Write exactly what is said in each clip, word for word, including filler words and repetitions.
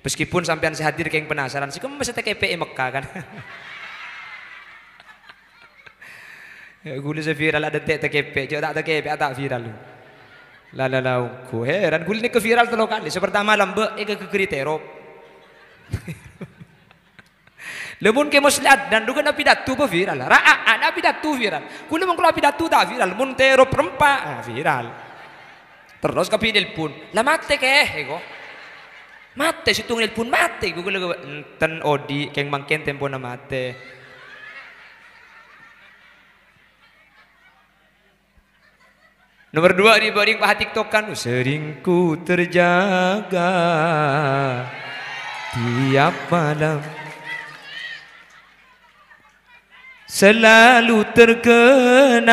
Meskipun sampèyan sè hadir kèng penasaran, sè kemma sè takèpè' è Mekka, kan? Ya, ghulâ sè viral adântè' takèpè', jhâ' ta' takèpè', ta' viral. La, la, la, ongghu. Heran, ghulâ nèka viral tello kalè. Sè pertama lambâ', è ghâgghâri terop. Lah, mon Kè Musli Adnan, dhu kan apidato bâ viral. Ra, a, a, apidato viral. Ghulâ mon kaulâ apidato ta' viral. Mon terop rempa, ah, viral. Terros kabbhi nelpon. "La matè, Kè?" èko. "Matè, sèttong nelpon matè." Ghulâ, "Enten, odi', kèng mangkèn tempona matè." Nomor dua, rè-, bâreng paha TikTokan, "Sering ku terjaga tiap malam, selalu terkenang,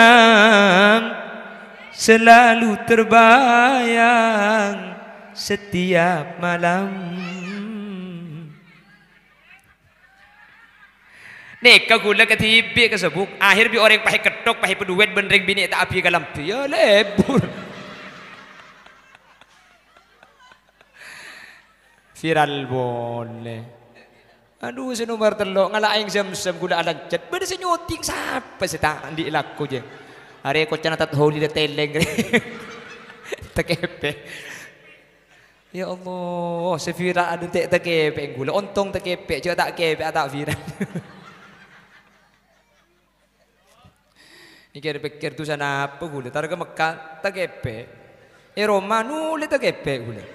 selalu terbayang setiap malam." Nèka ghulâ kadhibi' kasebbhut. Aher bi' orèng paè ketthok, paè paduet bân rèng binè' ta' abhâi kalambhi. Ya lebur. Viral polè. Adhu, sè nomer tello', ngala' aèng zam-zam ghulâ alancet. Bâdâ sè nyuting, sapa sè ta' andi' lako, jâ? Arè kocana Tat Holi la teleng. Takèpè'. Ya Allah, sè viral adântè' takèpè' ghulâ. Ontong takèpè', jhâ' ta' kèpè', ta' viral. Nèka pèkkèr dusana apa ghulâ? Tar ka Mekka, takèpè'. È roma nolè takèpè' ghulâ.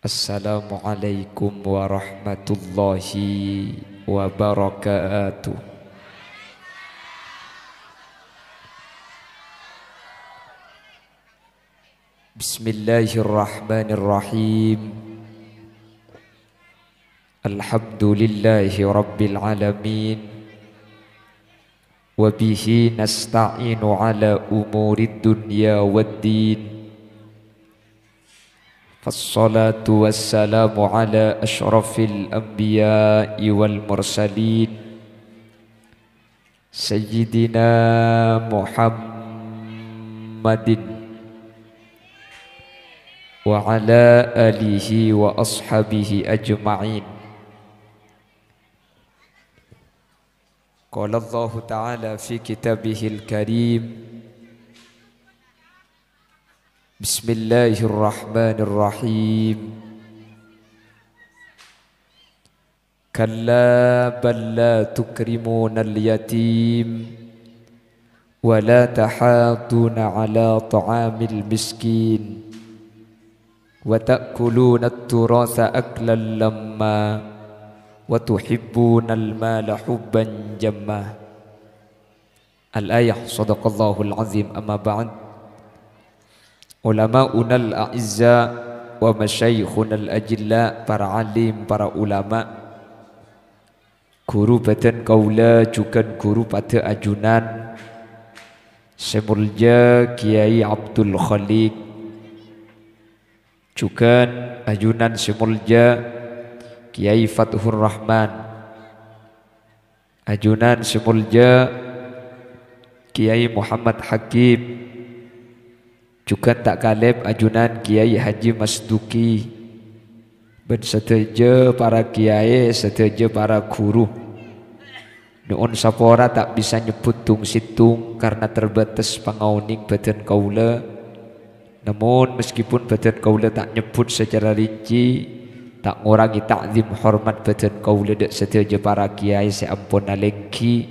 Assalamualaikum warahmatullahi wabarakatuh. Bismillahirrahmanirrahim. Alhamdulillahi rabbil alamin. Wa bihi nasta'inu ala umurid dunya waddin. Fassalatu wassalamu ala asyrafil anbiya'i wal mursalin. Sayyidina Muhammadin wa ala alihi wa ashabihi ajma'in. Qala Allahu ta'ala fi kitabihil karim, Bismillahirrahmanirrahim. Kalla bal la tukrimunal yatim, wa la tahadduna ala ta'amil miskin, wa ta'kulunat turatsa aklan lamma, wa tuhibbunal mala hubban jamma. Al-ayah, sadaqallahul azim, amma ba'd. Ulama'unal a'izza wa masyayikhunal ajilla, para alim, para ulama, ghuru bâdân kaulâ jhughân ghuru padâ ajunan sè molja Kyai Abdul Khaliq, jhughân ajunan sè molja Kyai Fathur Rahman, ajunan sè molja Kyai Muhammad Hakim, jhughân ta' kalèp ajunan Kyai Haji Masduki, bân sadhâjâ para kyai, sadhâjâ para ghuru. Nyo'on sapora ta' bisa nyebbhut tong-sèttong karna terbatas pangaonèng bâdân kaulâ. Namong, meskipun bâdân kaulâ ta' nyebbhut sacara rinci, ta' ngorangè ta'zim hormat bâdân kaulâ dâ' sadhâjâ para kyai sè ampon alèngghi.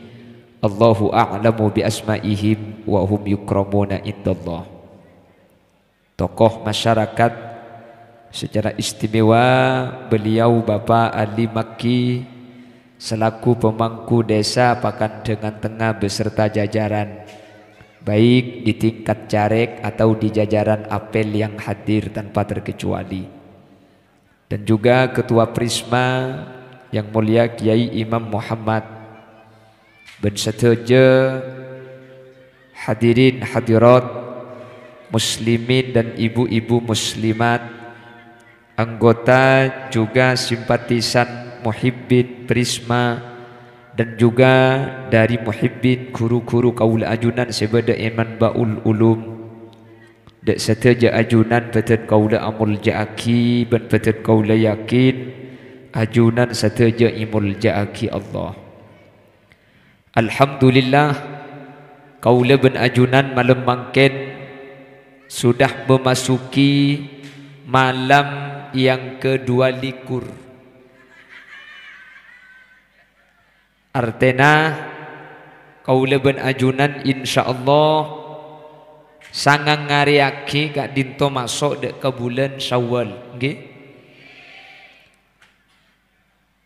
Allahu a'lamu bi asma'ihim wa hum yukramuna indallah. Tokoh masyarakat, secara istimewa beliau Bapak Ali Makki selaku pemangku Desa Pakandangan Tengah beserta jajaran, baik di tingkat caleg atau di jajaran apel yang hadir tanpa terkecuali. Dan juga Ketua Prisma yang mulia Kiai Imam Muhammad, bân sadhâjâ hadirin hadirat, muslimin dan ibu-ibu muslimat, anggota juga simpatisan Muhibbin Prisma, dan juga dari Muhibbin ghuru-ghuru kaulâ ajunan sè bâdâ è Manba'ul Ulum. Dâ' sadhâjâ ajunan bâdân kaulâ amolja'aghi bân bâdân kaulâ yakin ajunan sadhâjâ èmolja'aghi Allah. Alhamdulillah, kaulâ bân ajunan malem mangkèn sudah memasuki malam yang kedua likur. Artèna, kaulâ bân ajunan, insyaallah, sangang arè aghi ka'dinto maso' dâ' ka bulân Syawal, ngghi?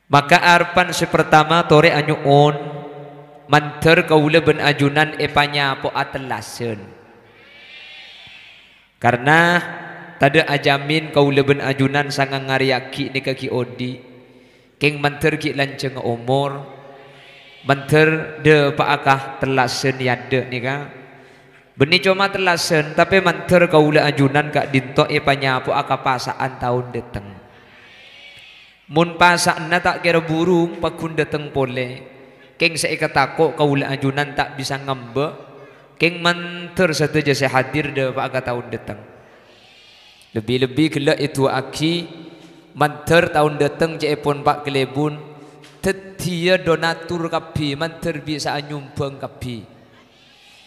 Maka arebbhân sè partama torè anyo'on, mandhâr kaulâ bân ajunan èpanyapo'a tellasan. Karna tadâ' ajamin kaulâ bân ajunan sangang arè aghi' nèka ghi' odi'. Kèng mandhâr ghi' lanjhângnga omor, mandhâr dâpa'a ka tellasan è adâ' nèka. Bânnè coma tellasan, tapè mandhâr kaulâ ajunan ka'dinto èpanyapo'a ka pasa'an taon dâteng. Mon pasa'anna ta' kèra burung, pagghun dâteng polè. Kèng sè èkatako' kaulâ ajunan ta' bisa ngambâ', kèng mandhâr sadhâjâ sè hadir dâpa'a ka taon dâteng. Lebbi-lebbi ghellâ' èdu'aaghi, mandhâr taon dâteng cè'èpon Pa' Kalèbun, dhâddhiyâ donatur kabbhi, mandhâr bisa'a nyombhâng kabbhi.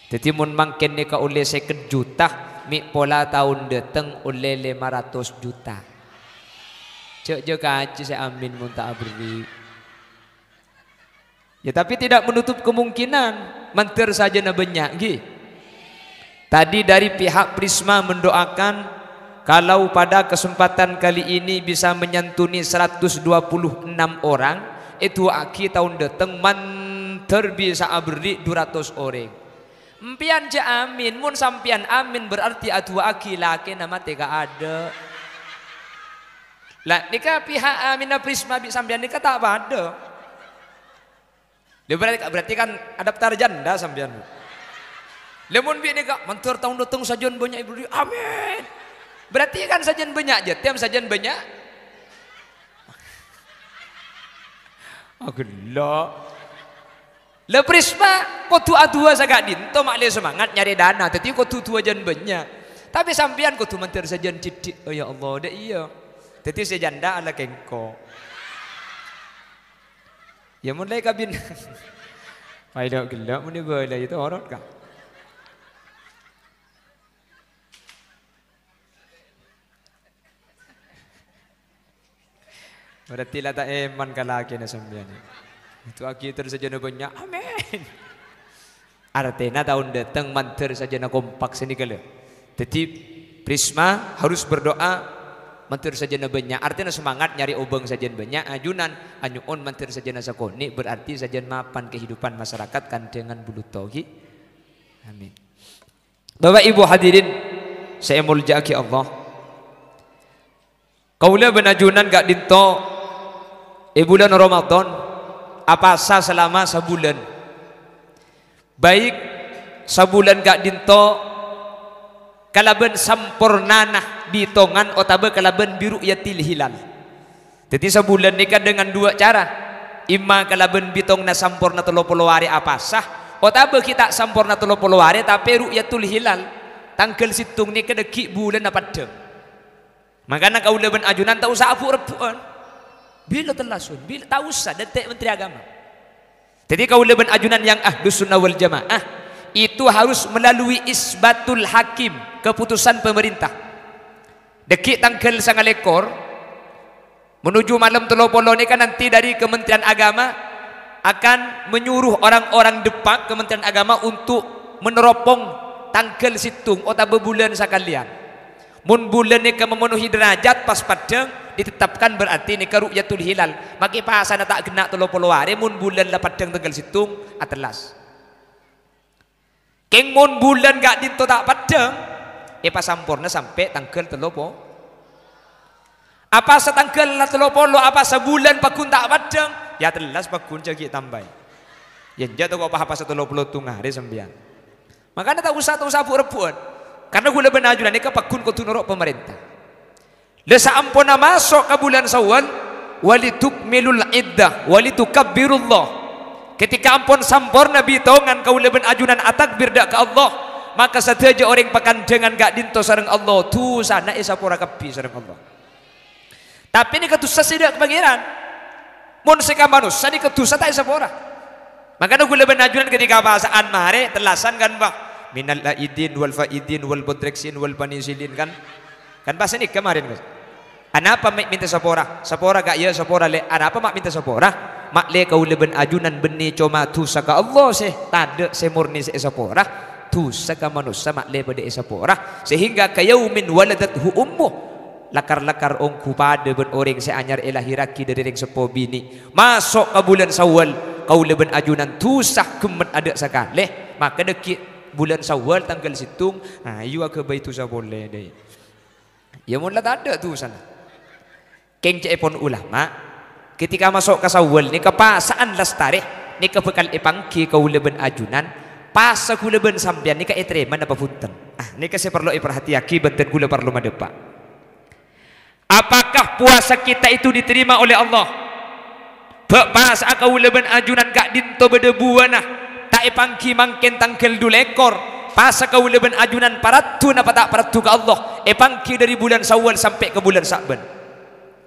Dhâddhi, mon mangkèn nèka ollè sèket juta, mè' pola taon dâteng ollè lèma ratos juta. Jhâ', jhâ' kajhi sè amin mon ta' aberri'. Ya, tapi tidak menutup kemungkinan mandhâr sajân bânnya', ngghi. Tadi dari pihak Prisma mendoakan kalau pada kesempatan kali ini bisa menyantuni seratus dua puluh enam orang, èdu'aaghi taon dâteng mandhâr bisa aberri' dua ratos orèng. Empèyan jhâ' amin, mon sampèyan amin berarti adu'aaghi lakèna matè kaadâ'. La, nèka pihak aminna Prisma bi' sampèyan nèka ta' padâ. Lha, berarti, berarti kan adaptar janda sampèyan, Bu. Lha, mon bi' nèka, mandhâr taon dâteng sajân bânnya' èberri', amin. Berarti kan sajân bânnya' jâ, tèm sajân bânnya'. Aghellâ'. Lha, Prisma kodhu adu'a saka'dinto, ma'lè semangat nyarè dana. Dhâddhi kodhu du'a jân bânnya'. Tapè sampèyan kodhu mandhâr sajân dhiddhi'. Oh, ya Allah, dâ' iyâ. Dhâddhi sè janda ala kèngko'. Ya, mon la kabin. Maèlo ghellâ' mon èbâlâi torot, Ka'. Berarti la ta' èman ka lakèna sampèyan. Èdu'aaghi terros sajân bânnya'. Amin. Artèna taon dâteng mandhâr sajân kompak sanèka, lho. Dhâddhi, Prisma harus berdoa mandhâr sajân bânnya'. Artèna semangat nyarè obâng sajân bânnya', ajunan, anyo'on mandhâr sajân sakonè', berarti sajân mapan kehidupan masyarakat Kandangan Buluto, ghi. Amin. Bapak Ibu hadirin sè èmoljâ'aghi Allah. Kaulâ bân ajunan ka'dinto è bulân Ramadan apasa salama sabulân. Baik sabulân ka'dinto kalabân sampornana bitongan otabâ kalabân bi ru'yatil hilal. Dhâddhi sabulân nèka dengan dua cara, imma kalabân bitonganna samporna tello polo arè apasa, otabâ ghi' ta' samporna tello polo arè tapè ru'yatul hilal, tangghâl sèttong nèka dhâggi' bulânna peddhâng. Mangkana kaulâ bân ajunan ta' osa abu'-rebbhu'ân. Bilâ tellasan, bilâ, ta' osa, dântè' Menteri Agama. Jadi kaulâ bân ajunan yang Ahlus Sunnah wal Jamaah itu harus melalui isbatul hakim, keputusan pemerintah. Dhâggi' tangghâl sangalèkor menuju malem tello polo nèka nanti dari Kementerian Agama akan menyuruh orang-orang Depak Kementerian Agama untuk meneropong tangghâl sèttong otabâ bulân sakalèyan. Mon bulân nèka memenuhi derajat pas peddhâng, ditetapkan berarti nèka ru'yatul hilal. Makè pasana ta' ghenna' tello polo arè, mon bulân la peddhâng tangghâl sèttong, atellas. Kèng mon bulân ka'dinto ta' peddhâng, èpasamporna sampè' tangghâl tello po-, apasa tangghâl la tello polo, apasa bulân pagghun ta' peddhâng, ya atellas pagghun jhâ' ghi' tambâi. Ya enjâ' to ko' pa-, apasa tello polo tong arè sampèyan. Mangkana ta' osa, ta' osa bu'-rebbhu'ân. Karna kaulâ bân ajunan nèka pagghun kodhu noro' pamarènta. La saamponna maso' ka bulân Syawal, "Walitukmilul iddah, walitukabbirullah." Ketika ampon samporna bitongan kaulâ bân ajunan atakbir dâ' ka Allah, maka sadhâjâ orèng pakandhângan ka'dinto sareng Allah, dhusana èsapora kabbhi sareng Allah. Tapè nèka dhusa sè dâ' ka Pangèran. Mon sè ka manossa nèka dhusa ta' èsapora. Mangkana kaulâ bân ajunan ketika pasa'an marè, tellasan kan, Pak? Minal aidin wal faidin wal bodreksin wal panisilin kan? Kan pas nèka marèn, Gus. Anapa ma' mènta sapora? Sapora, Ka', iyâ, sapora, Lè'. Anapa ma' mènta sapora? Ma'lè kaulâ bân ajunan bânnè coma dhusa ka Allah sè tadâ' sè mornè sè èsapora. Dhusa ka manossa ma'lè padâ èsapora. Sehingga ka yaumin waladathu ummuh. Lakar-lakar ongghu padâ bân orèng sè anyar èlahèrraghi dâri rèng seppo binè'. Maso' ka bulân Syawal, kaulâ bân ajunan dhusa ghemmet adâ' sakalè. Maka dâggi' bulân Syawal tangghâl sèttong, ayo aghâbây dhusa polè, dâi. Iyâ, mon la tadâ' dhusana. Kèng ca'èpon ulama, ketika maso' ka Syawal nèka pasa'an lastarè, nèka bhâkal èpangghi kaulâ bân ajunan, pasa kaulâ bân sampèyan nèka ètarèma napa bhunten? Ah, nèka sè parlo èparhatèyaghi bân dhân kaulâ parlo madâpa'. Apakah puasa kita itu diterima oleh Allah? Bâ' pasa'a kaulâ bân ajunan ka'dinto bâdâ buwâna, ta' èpangghi mangkèn tangghâl dhu lèkor. Pasa kaulâ bân ajunan paraddhu napa ta' paraddhu ka Allah, èpangghi dâri bulân Syawal sampè' ka bulân Sa'ban.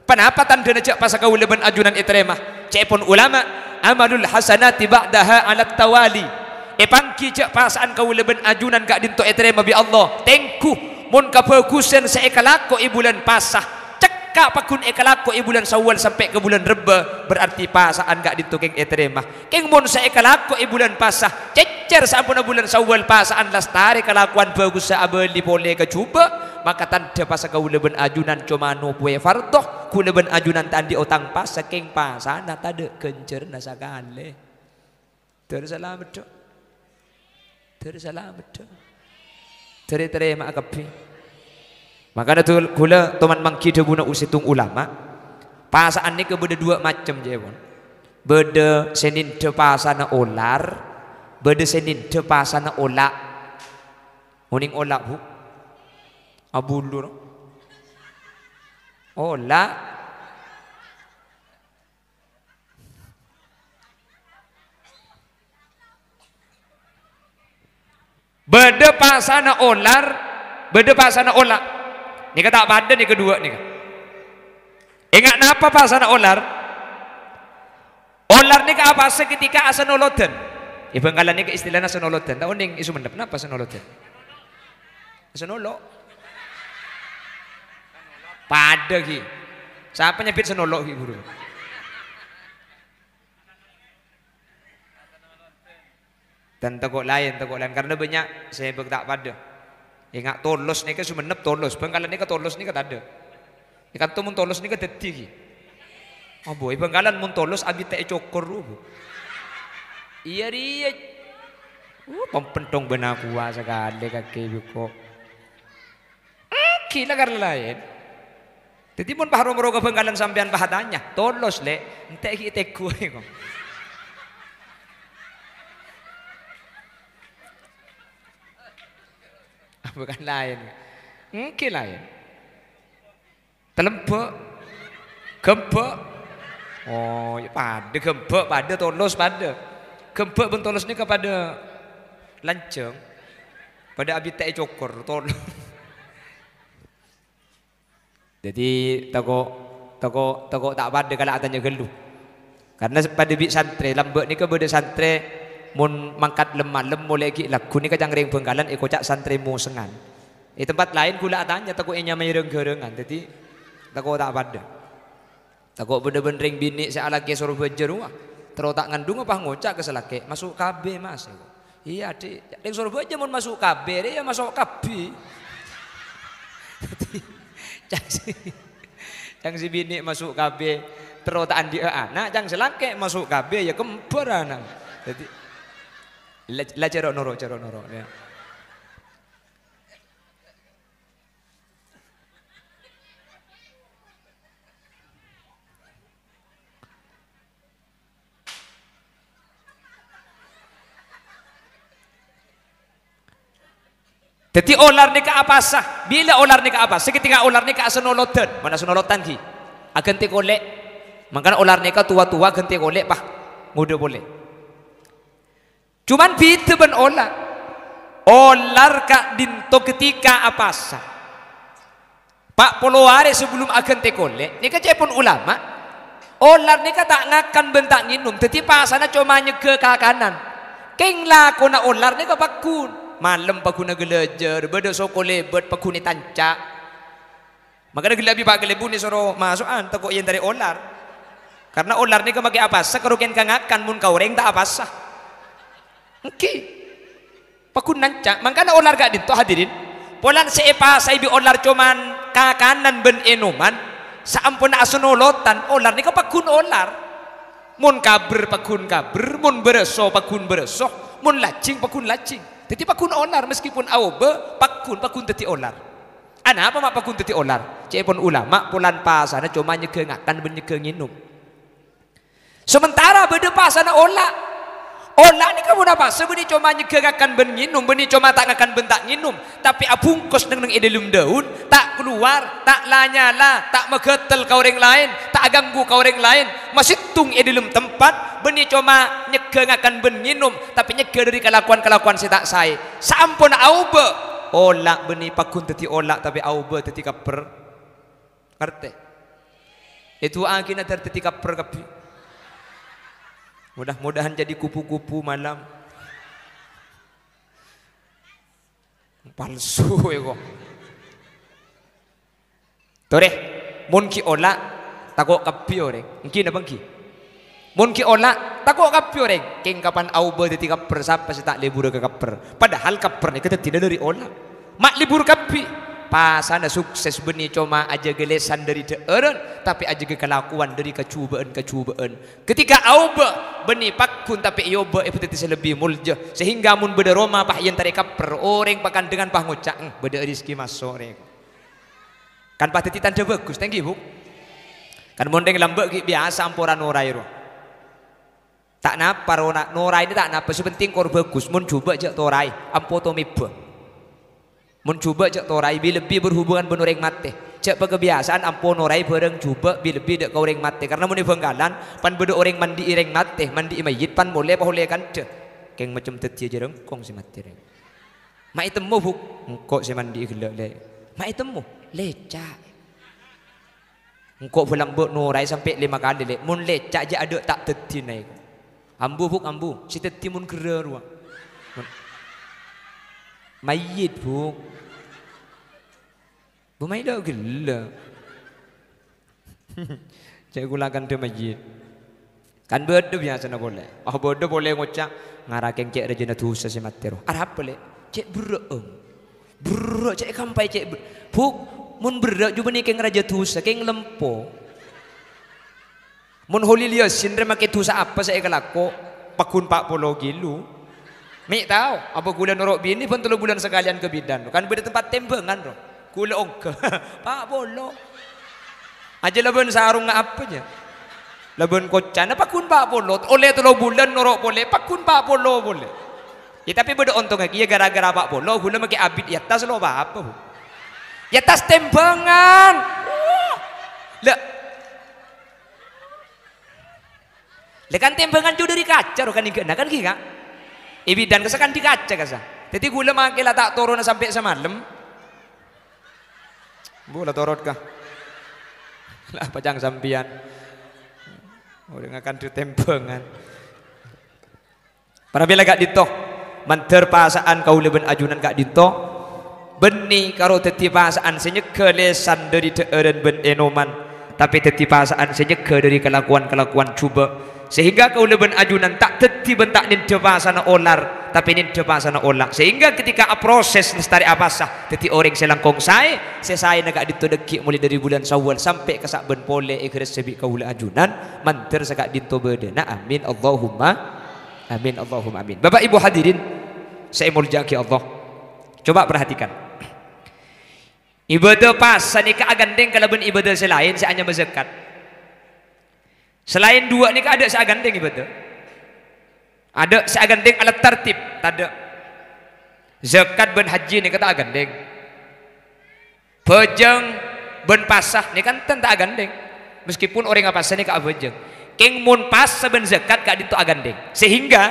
Ponapa tandhâna jâ' pasa kaulâ bân ajunan ètarèma? Ca'èpon ulama, "Amalul hasanati ba'daha alat tawali." Èpangghi jâ' pasa'an kaulâ bân ajunan ka'dinto ètarèma bi' Allah. Tèngghu, mon kabhâghusân sè èkalakoè bulân pasa, cekka' pagghun èkalakoè bulân Syawal sampè' ka bulân Rebbâ, berarti pasa'an ka'dinto kèng ètarèma. Kèng mon sè èkalakoè bulân pasa, cèccèr saamponna bulân Syawal pasa'an lastarè kalakowan bhâghussa abâli polè ka jhubâ', maka tandhâ pasa kaulâ bân ajunan coma nopowè fardhu, kaulâ bân ajunan ta' andi' otang pasa, kèng pasana tadâ' ghânjhârânna sakalè. Dâri salameddhâ. Dâri salameddhâ. Dâri tarèma'a kabbhi. Makana dul-, kaulâ toman mangghi dhâbuna u-, sèttong ulama, pasa'an nèka bâdâ duwâ' macem, ca'èpon. Bâdâ sè nèndhâ pasana olar, bâdâ sè nèndhâ pasana ola'. Onèng ola', Bu? Abulur. Ola'. Bâdâ pasana olar, bâdâ pasana ola'. Nèka ta' padâ nèka duwâ' nèka. Enga' napa pasana olar? Olar nèka apasa ketika asanolodhân. È Bhângkalan nèka istilana sanolodhân. Ta' onèng è Songennep napa sanolodhân? Sanolok. Padâ ghi. Sapa nyebit sanolok ghi, buru? Dan tako' laèn, tako' laèn. Karena bânnya' sè bâk ta' padâ. Enga' Tolos nèka Songennep Tolos. Bhângkalan nèka Tolos nèka tadâ'. È kanto mon Tolos nèka dhâddhi ghi. Abo, è Bhângkalan mon Tolos abitè'è cokor, Bu. Iyâ, rèya. Uh, pampenthong bân akowa sakalè kakè bhuko. Èngghi la karna laèn. Dhâddhi, mon pas ro-moro ka Bhângkalan sampèyan pas atanya, "Tolos, Lè', entè' ghi' tèngghu aè, ko'." Bukan laèn. Èngghi laèn. Talembâ'. Ghembâ'. Oh, ya padâ ghembâ', padâ Tolos, padâ. Ghembâ' bân Tolos nèka padâ lanjhâng. Padâ abitè'è cokor, Tolos. Dhâddhi, tako', tako', tako' ta' padâ kala atanya ghâllu. Karna padâ bi' santrè, lambâ' nèka bâdâ santrè mon mangkat lem-malem molè ghi' lagghu nèka ca'na rèng Bhângkalan èkoca' santrè mosengan. È tempat laèn ghulâ atanya tako' ènyamaè rang-ghârângan, dhâddhi tako' ta' padâ. Tako' bâdâ bân rèng binè' sè alakè Sorbhâjâ rowa, terro ta' ngandhung apa ngoca' ka sè lakè', "Maso' K B, Mas." Iyâ, Dik. Rèng Sorbhâjâ mon maso' K B, rè ya maso' kabbhi. Dhâddhi, ca'na sè, ca'na sè binè' maso' K B, terro ta' andi'â ana', ca'na sè lakè' maso' K B, ya kembhâr ana'. Dhâddhi, la, la, cè' ro' noro', cè' ro' noro', ya. Dhâddhi olar nèka apasa. Bilâ olar nèka apasa? Ketika olar nèka asanolodhân. Mon asanolodhân ghi? Aghântè kolè'. Mangkana olar nèka towa-towa aghântè kolè' pas ngodâ polè. Coma bhidhâ bân olar. Olar ka'dinto ketika apasa. Pa' polo arè sabellunna aghântè kolè', nèka ca'èpon ulama, olar nèka ta' ngakan bân ta' ngènom, dhâddhi pasana coma nyèghâ kakanan. Kèng lakona olar nèka pagghun. Malem pagghun aghâlâjâr, bâdâ soko lèbât pagghun ètanca'. Mangkana ghellâ' bi' pa' kalèbun èsoro maso'an, tako' èentarè olar. Karna olar nèka makè apasa, karo kèng ka ngakan, mon ka orèng ta' apasa. Èngghi. Pagghun nanca', mangkana olar ka'dinto, hadirin. Polana sè èpasaè bi' olar coma kakanan bân ènoman, saamponna asanolodhân, olar nèka pagghun olar. Mon kabher, pagghun kabher, mon bârâso, pagghun bârâso, mon lajing, pagghun lajing. Dhâddhi pagghun olar, meskipun aobâ, pagghun, pagghun dhâddhi olar. Anapa ma' pagghun dhâddhi olar? Ca'èpon ulama, polana pasana coma nyèghâ ngakan bân nyèghâ ngènom. Sementara bâdâ pasana ola'. Ola' nèka mon apasa bânnè coma nyèghâ ngakan bân ngènom, bânnè coma ta' ngakan bân ta' ngènom, tapè abungkos neng-neng è dâlem dâun, ta' kalowar, ta' la-nyala, ta' maghâtel ka orèng laèn, ta' aghânggu ka orèng laèn, masèttong è dâlem tempat, bânnè coma nyèghâ ngakan bân ngènom, tapè nyèghâ dâri kalakowan-kalakowan sè ta' saè. Saamponna aobâ, ola' bânnè pagghun dhâddhi ola', tapè aobâ dhâddhi kabbher. Ngartè? Èdu'aaghi nadhâr dhâddhi kabbher kabbhi. Mudah-mudahan jadi kupu-kupu malam. Palsu è ko. Torè, mon ghi' ola', tako' kabbhi orèng. Èngghi napa èngghi? Mon ghi' ola', tako' kabbhi orèng. Kèng kapan aobâ dhâddhi kabbher, sapa sè ta' lèbura ka kabbher? Padahal kabbher nèka dhâddhina dâri ola'. Ma' lèbur kabbhi. Pasana sukses bânnè coma ajâgâ lèsan dâri dhâ'ârân, tapè ajâgâ kalakowan dâri kajhubâ'ân-kajhubâ'ân. Ketika aobâ, bânnè pagghun tapè èobâ èpadhâddhi sè lebbi molja. Sehingga mon bâdâ roma pas èentarè kabbher, orèng Pakandangan pas ngoca', "Eng, bâdâ rejhekkè maso' rè." Kan pas dhâddhi tandhâ bhâghus, ta' èngghi, Bu'? Kan mon rèng lambâ' ghi' biyasa ampora noraè, ro. Ta' napa, ro, na-, noraè nè ta' napa, sè pentèng kor bhâghus, mon jhubâ' jhâ' toraè, ampo tomèbâ. Mon jhubâ' jhâ' toraè, bi-, lebbi berhubungan bân orèng matè. Jhâ' pakabiyasaan ampo noraè bhârâng jhubâ' bi-, lebbi dâ' ka orèng matè. Karna mon è Bhângkalan, pan bâdâ orèng mandi'i rèng matè, mandi'i mayyit, pan molè pas ollè kandhâ. Kèng macem dhâddhiyâ jârângkong sè matè rèng. Ma' ètemmo, Bu'? Engko' sè mandi'i ghellâ', Lè'. Ma' ètemmo? Lèca'. Engko' bâlâmbâ' noraè sampè' lèma kalè, Lè'. Mon lèca' jhâ' adâ' ta' dhâddhina èko. Ambu, Bu', ambu. Sè dhâddhi mon gherrâ rowa. Mon mayyit, Bu'. Bu, mayu la ghellâ'. Cè' ghulâ kandhâ mayyit. Kan bâdâ biyasana polè. Oh, bâdâ polè ngoca', "Ngara kèng cè' rajâna dhusa sè matè, ro." Arapa, Lè'? Cè' berrâ'âng. Berrâ', cè' kampaè cè' ber-, Bu', mon berrâ' jhubâ' nèkèng rajâ dhusa, kèng lempo. Mon Kholil Yasin rè makè dhusa apa sè èkalako? Pagghun pa' polo kilo. Mè' tao, apa ghulâ noro' binè bân tello bulân sakalèyan ka bidan, kan bâdâ tempat tèmbhângan, ro. Ghulâ ongghâ. Pa' polo. Ajâ labân sarongnga apa, jâ? Labân kocana pagghun pa' polo. Ollè tello bulân noro' polè, pagghun pa' polo polè. Yâ, tapè bâdâ ontongnga kèya ghârâ-ghârâ pa' polo, ghulâ makè abit è attas lo' pa-apa, Bu. È attas tèmbhângan. Wah. Lha. Lha kan tèmbhângan jhâ' dâri kaca, ro, kan èngghâna, kan ghi, Ka'? È bidan kassa kan dâri kaca kassa. Dhâddhi ghulâ makè la ta' torona sampè' samalem. Bu, la torot, Ka'. La pajâng sampèyan. Orèng ngakan dâri tèmbhângan. Para bhâlâ ka'dinto, mandhâr pasa'an kaulâ bân ajunan ka'dinto, bânnè karo dhâddhi pasa'an sè nyegghâ lèsan dâri dhâ'ârân bân ènoman, tapè dhâddhi pasa'an sè nyegghâ dâri kalakowan-kalakowan jhubâ'. Sehingga kaulâ bân ajunan ta' dhâddhi bân ta' nèndhâ pasana olar, tapè nèndhâ pasana ola'. Sehingga ketika aproses lestarè apasa, dhâddhi orèng sè langkong saè, sè saèna ka'dinto dhâggi' molaè dâri bulân Syawal sampè' ka sa'bân polè èghâressè bi' kaulâ ajunan, mandhâr saka'dinto bâdâna. Amin, Allahumma. Amin, Allahumma amin. Bapak Ibu hadirin sè èmoljâ'aghi Allah. Coba perhatikan. Ibadah pasa nèka aghândhèng kalabân ibadah sè laèn sè anyama zakat. Sè laèn duwâ' nèka adâ' sè aghândhèng ibadah. Adâ' sè aghândhèng alat tartib, tadâ'. Zakat bân haji nèka ta' aghândhèng. Bhâjâng bân pasa nèka enten ta' aghândhèng. Meskipun orèng apasa nèka abhâjâng. Kèng mon pasa bân zakat ka'dinto aghândhèng. Sehingga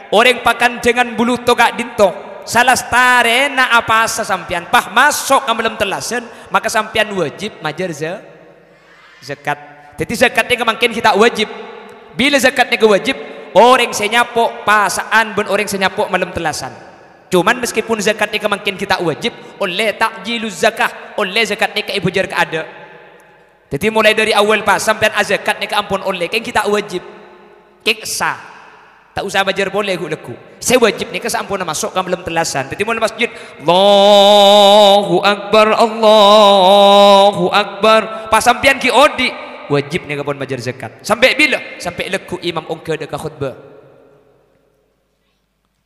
orèng Pakandhângan Buluto ka'dinto, salastarèna apasa sampèyan pas maso' ka malem tellasan, maka sampèyan wajib majâr za-, zakat. Dhâddhi zakat nèka mangkèn ghi' ta' wajib. Bilâ zakat nèka wajib? Orèng sè nyapo' pasa'an bân orèng sè nyapo' malem tellasan. Cuman meskipun zakat nèka mangkèn ghi' ta' wajib, ollè ta'jiluz zakah, ollè zakat nèka èbhâjâr kaadâ'. Dhâddhi molaè dâri awwal pasa sampèyan azakat nèka ampon ollè, kèng ghi' ta' wajib. Kèng essa. Ta' osa majâr polè ghu'-, lagghu'. Sè wajib nèka saamponna maso' ka malem tellasan. Dhâddhi molaè masjid, "Allahu Akbar, Allahu Akbar." Pas sampèyan ghi' odi', wajib nèka pon majâr zakat. Sampè' bilâ? Sampè' lagghu' imam ongghâ dâ' ka khotbah.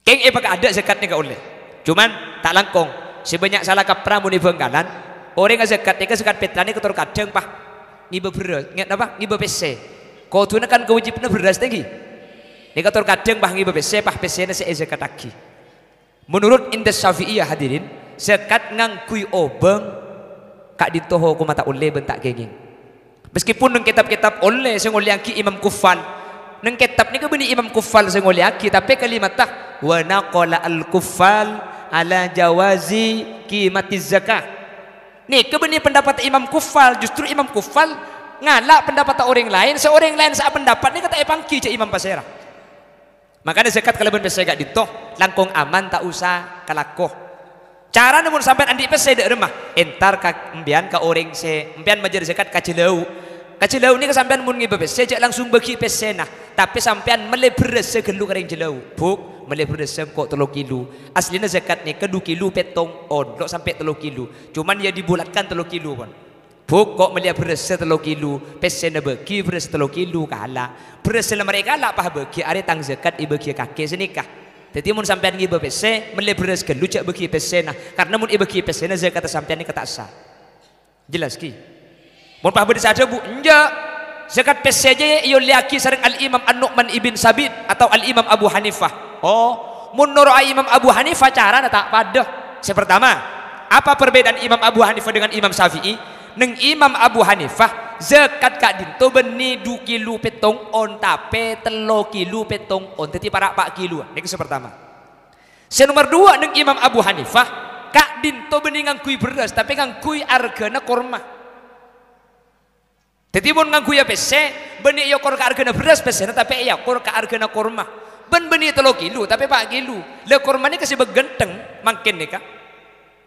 Kèng èpakaadâ' zakat nèka ollè. Cuman, ta' langkong. Sè bânnya' sala kaprah mon è Bhângkalan, orèng azakat nèka zakat fitrah nèka tor kadhâng, pas ngibâ bherrâs, ngè-, napa? Ngibâ pèssè. Kodhuna kan kawâjibhânna bherrâs, ta' ènggi? Nèka tor kadhâng, pas ngibâ pèssè, pas pèssèna sè èzakattaghi. Menurut indas Syafi'iyah, hadirin, zakat ngangghuy obâng ka'dinto hokomma ta' ollè bân ta' kèngèng. Meskipun neng kètab-kètab ollè sè ngollèyaghi Imam Kuffal. Neng kètab nèka bânnè Imam Kuffal sè ngollèyaghi, tapè kalimatta, "Wa naqala al-Kuffal ala jawazi qimatiz zakah." Nèka bânnè pendapat Imam Kuffal, justru Imam Kuffal ngala' pendapatta orèng laèn, sè orèng laèn sè apendapat nèka ta' èpangghi jâ' imam pasèra. Makana zakat kalabân pèssè ka'dinto, langkong aman, ta' osa kalako. Carana mon sampèyan andi' pèssè dâ' remma, entar ka, empèyan ka orèng sè empèyan majâr zakat ka Jhâlâu. Ka Jhâlâu nèka sampèyan mon ngibâ pèssè, jâ' langsung bâghi pèssèna, tapè sampèyan mellè bherrâs sè ghâllu ka rèng Jhâlâu. "Bu', mellè bherrâs sèngko' tello kilo. Asllina zakat nèka du kilo pèttong on, lo' sampè' tello kilo. Cuman ya dibulatkan tello kilo pon." Bu', ko' mellèya bherrâs sè tello kilo, pèssèna bâghi bherrâs sè tello kilo kala'. Bherrâs sè la marè kala' pas bâghi arè tang zakat èbâghiyâ kakè sanèka. Dhâddhi mon sampèyan ngibâ pèssè, mellè bherrâs ghâllu jâ' bâghi pèssèna. Karna mon èbâghi pèssèna zakatta sampèyan nèka ta' sah. Jelas, ghi? Mon pas bâdâ sè adhâbu, "Enjâ', zakat pèssè jâ èollèyaghi sareng Al-Imam An-Nu'man ibn Sabit atau Al-Imam Abu Hanifah." Oh, mon noro'a Imam Abu Hanifah carana ta' padâ. Sè partama, apa perbedaan Imam Abu Hanifah dengan Imam Syafi'i? Neng Imam Abu Hanifah, zakat ka'dinto bânnè du kilo pèttong on, tapè tello kilo pèttong on, dhâddhi para' pa' kilo. Nèka sè partama. Sè nomer duwâ', neng Imam Abu Hanifah, ka'dinto bânnè ngangghuy bherrâs, tapè ngangghuy arghâna korma. Dhâddhi, mon ngangghuy pèssè, bânnè èokor ka arghâna bherrâs pèssèna, tapè èokor ka arghâna korma. Bân bânnè tello kilo, tapè pa' kilo. La, korma nèka sè bâ-, ghântheng, mangkèn nèka.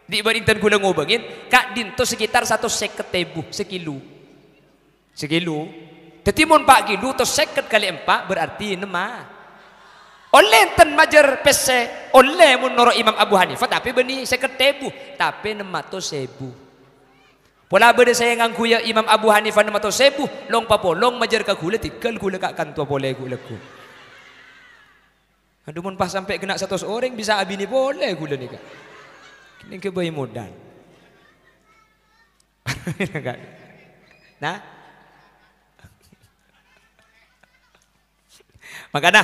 Dhi' bâdhi enten ghulâ ngobângè, ka'dinto sekitar satos sèket èbu sakilo. Sakilo. Dhâddhi, mon pa' kilo, satos sèket kalè empa', berarti nemma. Ollè enten majâr pèssè, ollè mon noro' Imam Abu Hanifah, tapè bânnè sèket èbu, tapè nemmatos èbu. Pola bâdâ sè ngangghuyâ Imam Abu Hanifah nemmatos èbu, long-papolong majâr ka ghulâ, tèghâl ghulâ ka' kanto polè ghu'-, lagghu'. Adhu, mon pas sampè' ghenna' satos orèng, bisa abinè polè ghulâ nèka. Kènè' ghâbây modal. Nah. Makana,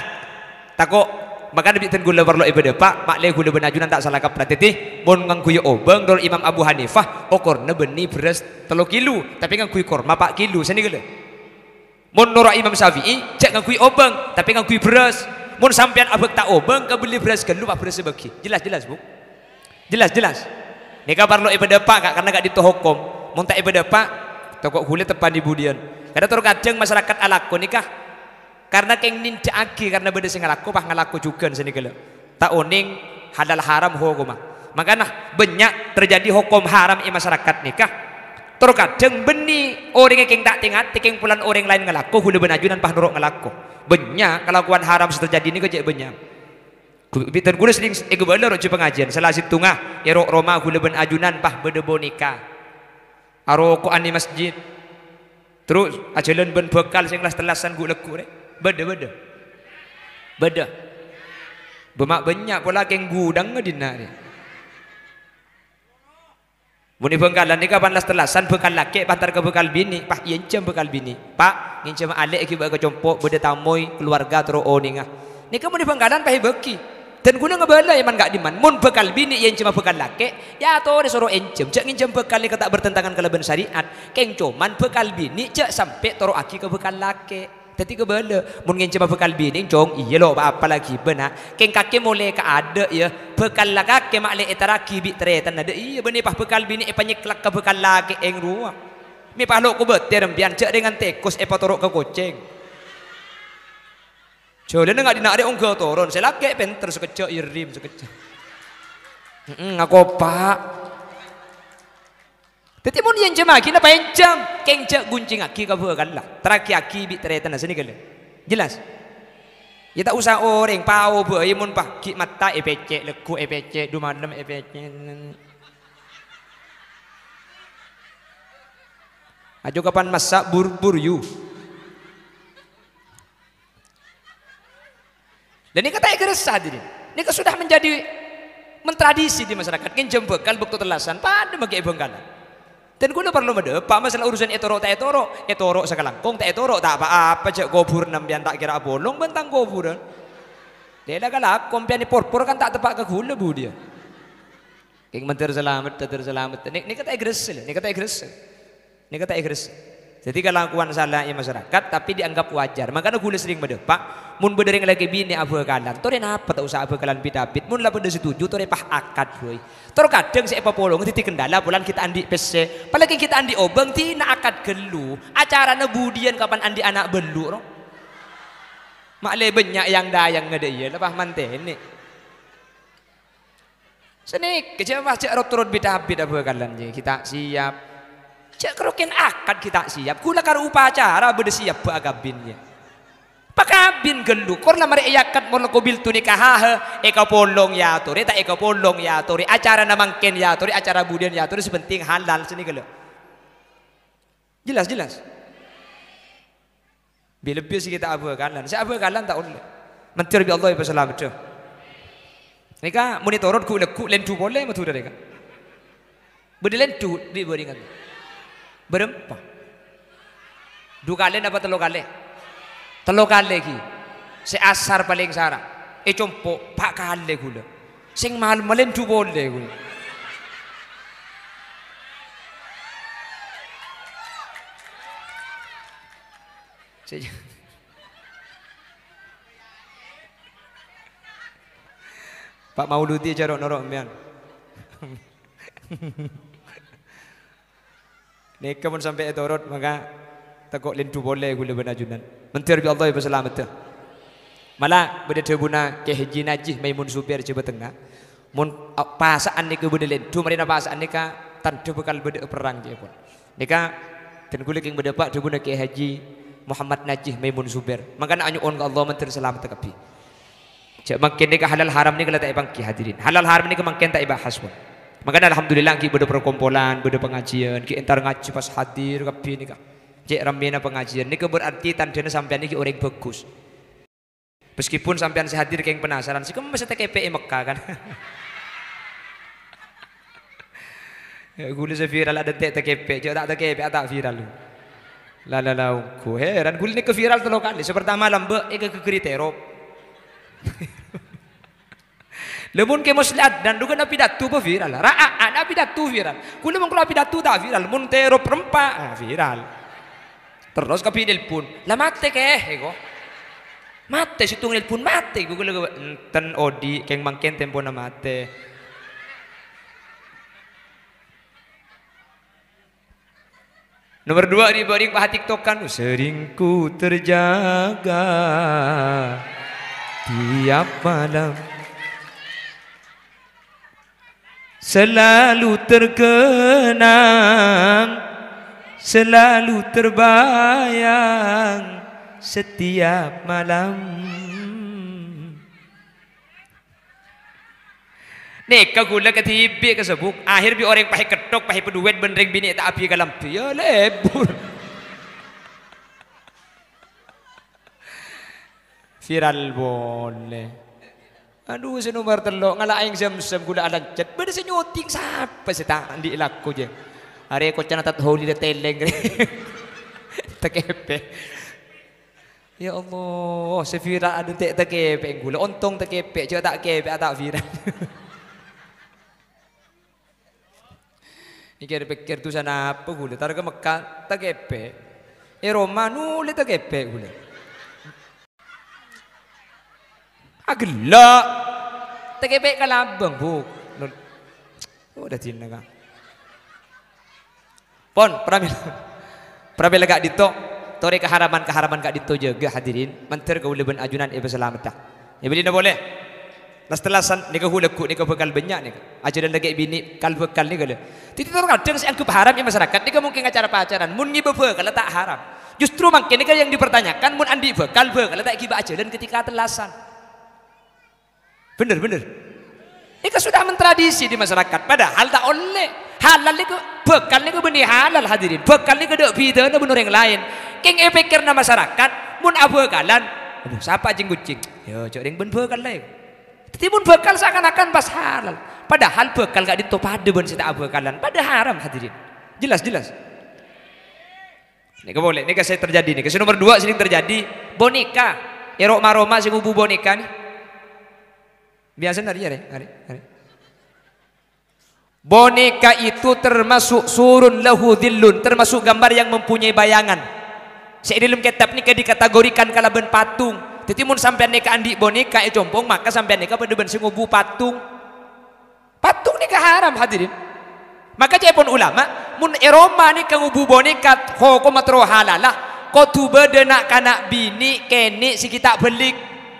tako', makana bhâdhân ghulâ parlo èpadâpa', ma'lè ghulâ bân ajunan ta' sala kaprah. Dhâddhi, mon ngangghuy obâng, noro' Imam Abu Hanifah, okorna bânnè bherrâs tello kilo, tapè ngangghuy korma pa' kilo, sanèka lho. Mon noro' Imam Syafi'i, jhâ' ngangghuy obâng, tapè ngangghuy bherrâs. Mon sampèyan abhâkta obâng, kabelli bherrâs ghâllu, pas bherrâs èbâghi. Jelas, jelas, Bu? Jelas, jelas. Nèka parlo èpadâpa', Ka', karna ka'dinto hokom. Mon ta' èpadâpa', tako' ghulâ teppa'na è budiyân. Karna tor kadhâng masarakat alako nèka. Karna kèng nèndhâ'aghi, karna bâdâ sè ngalako, pas ngalako jhughân sanèka lho. Ta' onèng halal haram hokomma. Makana bânnya' terjadi hokom haram è masarakat nèka. Tor kadhâng bânnè orèngnga kèng ta' tè-ngatè, kèng polana orèng laèn ngalako, ghulâ bân ajunan pas noro' ngalako. Bânnya' kalakowan haram sè terjadi nèka cè' bânnya'. Gu-, bhâdhân ghulâ sering èghâbâlâ rowa jiyâ pangajiân. Sala sèttonga, è ro'-roma ghulâ bân ajunan pas bâdâ boneka. Aroko'an è masjid. Terros ajhâlân bân bhâkal sè las-tellasan ghu'-, lagghu' rè. Bâdâ, bâdâ. Bâdâ. Bâ-, ma' bânnya' pola kèng ghudhângnga dinna' rè. Mon è Bhângkalan nèka pas las-tellasan bhâkal lakè' pas entar ka bhâkal binè', pas èènjhâm bhâkal binè'. "Pa', ngènjhâma alè' èghibâ'â ka compo', bâdâ tamoy, kalowarga terro onènga." Nèka mon è Bhângkalan pas èbâghi. Dan ghulâ ngabâlâ, yâ, man ka'dimman, mon bhâkal binè' ènjhâmâ bhâkal lakè', yâ atorè soro ènjhâm. Jhâ' ngènjhâm bhâkal nèka ta' bertentangan kalabân syariat. Kèng coma bhâkal binè' jhâ' sampè' toro'aghi ka bhâkal lakè'. Dhâddhi kabâlâ, mon ngènjhâmâ bhâkal binè', Cong, iyâ lo, pa-apa la ghibâ, na'. Kèng kakè molè ka adâ', yâ, bhâkal la kakè ma' lè ètarraghi bi' tarètanna, dâ' iyâ, bânnè pas bhâkal binè' èpanyèklak ka bhâkal lakè' èng rowa. Mè' pas lo' kobâtèr empèyan, jhâ' rèngan tèkos èpatoro' ka kocèng. Jhâlânna nga' dinna' rè ongghâ toron, sè lakè' pènter sakejjhâ' èrrim sakejjhâ'. He'em, ngakopa'. Dhâddhi mon ènjhâmaghi napa ènjhâm, kèng jhâ' ghunjhingngaghi ka bhâkalla. Tarraghi'aghi bi' tarètanna sanèka lè. Jelas? Yâ ta' osa orèng, pao bhâi mon pas ghi' matta èpècè', lagghu' èpècè', du malem èpècè'. Ajo kapan massa' bur-bur yu. Dan nèka ta' èghâressa, hadirin. Nèka sudah menjadi mentradisi di masyarakat. Ngènjhâm bhâkal bâkto tellasan, padâ makè è Bhângkalan. Dan ghulâ parlo madâpa' masalah urusan ètoro' ta' ètoro'. Ètoro' sakalangkong, ta' ètoro' ta' pa-apa, jhâ' kobhurânna empèyan ta' kèra apolong bân tang kobhurân. Dela kalako empèyan èporpor kan ta' teppa' ka ghulâ budiyân. Kèng mandhâr salamet, dhâddhâr salamet. Nè-, nèka ta' èghâressa, lè. Nèka ta' èghâressa. Nèka ta' èghâressa. Dhâddhi kalakowan sala è masyarakat, tapè dianggap wajar. Mangkana ghulâ serrèng madâpa', mon bâdâ rèng lakè binè' abhâkalan, torè napa ta' osa abhâkalan bit-abit? Mon la padâ setuju, torè pas akad, bhâi. Tor kadhâng sè èpapolonga dhâddhi kendala polana ghi' ta' andi' pèssè. Apalagi ghi' ta' andi' obâng, dina akad ghâllu. Acarana budiyân kapan andi' ana' bâllu', ro? Ma' lè bânnya' yang-dayang ngadâ' iyâ, la pas mantènè. Sanèka, jhâ' pas jhâ' rot-terrot bit-abit abhâkalan, jhâ' ghi' ta' siap. Jhâ' karo kèng akad ghi' ta' siap. Ghulâ karo upacara bâdâ siabbhâ akabin, jhâ'. Pakabin ghâllu, kor la marè èakad moloko biltu nikahaha, èkapolong èyatorè, ta' èkapolong èyatorè, acarana mangkèn èyatorè, acara budiyân èyatorè, sè pentèng halal, sanèka lho. Jelas, jelas? Bi-, lebbi sè ghi' ta' abhâkalan. Sè abhâkalan ta' ollè. Mandhâr bi' Allah èpasalameddhâ. Nèka mon ètorot ghu'-, lagghu' lèndhu polè Madhurâ nèka. Bâdâ lèndhu bi' bâringan. Bârâmpa? Du kalè napa tello kalè? Tello kalè ghi. Sè asar palèng sara. È compo' pa' kalè ghulâ. Sèng malem malèndhu polè ghulâ. Sè-, Pa' Mauludi jhâ' ro'-noro' empèyan. Nèka mon sampè' ètorot, maka tako' lèndhu polè ghulâ bân ajunan. Mandhâr bi' Allah èpasalameddhâ. Mala bâdâ dhâbuna Kè Haji Najih Maimun Zubair Jhâbâ Tengnga. Mon, a, pasa'an nèka bâdâ lèndhu, marèna pasa'an nèka tandhâ bhâkal bâdâ'â perrang, ca'èpon. Nèka, dân ghulâ kèng madâpa' dhâbuna Kè Haji Muhammad Najih Maimun Zubair. Mangkana anyo'on ka Allah mandhâr salameddhâ kabbhi. Jhâ' mangkèn nèka halal haram nèka la ta' èpangghi, hadirin. Halal haram nèka mangkèn ta' èbahas, pon. Mangkana alhamdulillah, ghi' bâdâ perkompolan, bâdâ pangajiân, ghi' entar ngajhi pas hadir kabbhi nèka. Cè' rammèna pangajiân. Nèka berarti tandhâna sampèyan nèka orèng bhâghus. Meskipun sampèyan sè hadir kèng penasaran, sè kemma sè takèpè' è Mekka, kan? Yâ, ghulâ sè viral adântè' takèpè', jhâ' ta' takèpè', ta' viral. La, la, la, ongghu. Heran, ghulâ nèka viral tello kalè. Sè pertama lambâ', è ka ghâgghâri terop. Lha mon Kè Musli Adnan, dhu kan apidato bâ viral. Ra'a, ana apidato viral. Ghulâ mon kaulâ apidato ta' viral, mon terop rempa', ah, viral. Terros kabbhi nelpon, "La matè, Kè?" èko. "Matè, sèttong nelpon matè." Ghulâ, "Enten, odi', kèng mangkèn tempona matè." Nomor dua, ri-, bâring paha TikTokan, "Sering ku terjaga tiap malam." Selalu terkenang, selalu terbayang setiap malam. Nèka ghulâ kadhibi' kasebbhut, akhèr bi' orèng pahè ketthok, pahè paduet bân rèng binè' ta' abi kalambhi, yâ lebur. Viral polè. Adu, sè nomer tello', ngala' aèng Zam-Zam ghulâ alancet. Bâdâ sè nyoting, sapa sè ta' andi' lako, jâ? Arè kocana Tat Holi la tèlèng. Takèpè'. Ya Allah, sè viral adântè' takèpè'è ghulâ. Ontong takèpè'è, jhâ' ta' kèpè'è, ta' viral. Nèka pèkkèr dusana apa ghulâ? Tar ka Mekkah, takèpè'è. È roma nolè takèpè'è ghulâ. Aghellâ'. Takèpè'è kalabâng, Bu. Nun-, oh, dhâddhina, Ka'. Pon, pramila. Pramila ka'dinto, torè kaharaman-kaharaman ka'dinto jâgâ, hadirin. Mandhâr kaulâ bân ajunan èpasalameddhâ. Yâ, bâlina polè. Las-tellasan nèka hu lagghu' nèka bhâkal bânnya' nèka. Ajhâlân lakè' binè' kal-bhâkal nèka lho. Dhâddhi, tor kadhâng sè anggep haram è masarakat nèka mungkin acara pacaran. Mon ngibâ bhâkalla ta' haram. Justru mangkèn nèka yang dipertanyakan, mon andi' bhâkal, bhâkalla ta' èghibâ ajhâlân ketika tellasan. Bhender, bhender. Nèka sudah mentradisi di masyarakat, padahal ta' ollè. Halal nèka, bhâkal nèka bânnè halal, hadirin. Bhâkal nèka tadâ' bhidhâna bân orèng laèn. Kèng èpèkkèrna masyarakat, mon abhâkalan, "Aduh, sapa jhing-ghujhing?" "Yâ, jhâ' rèng bân bhâkalla." Dhâddhi, mon bhâkal seakan-akan pas halal. Padahal bhâkal ka'dinto padâ bân sè ta' abhâkalan. Padâ haram, hadirin. Jelas, jelas. Nèka polè, nèka sè terjadi nèka. Sè nomor dua sering terjadi, boneka. È roma-roma sè ngobu boneka nè. Biyasa nari, arè, arè, arè. Boneka itu termasuk surun lahu dhillun, termasuk gambar yang mempunyai bayangan. Sè è dâlem kètab nèka dikategorikan kalabân patung. Dhâddhi, mon sampèyan nèka andi' boneka è compo', maka sampèyan nèka padâ bân sè ngobu patung. Patung nèka haram, hadirin. Maka ca'èpon ulama, mon è roma nèka ngobu boneka hokomma terro halalla, kodhu bâdâ na'-kana' binè' kènè' sè ghi' ta' bâllig,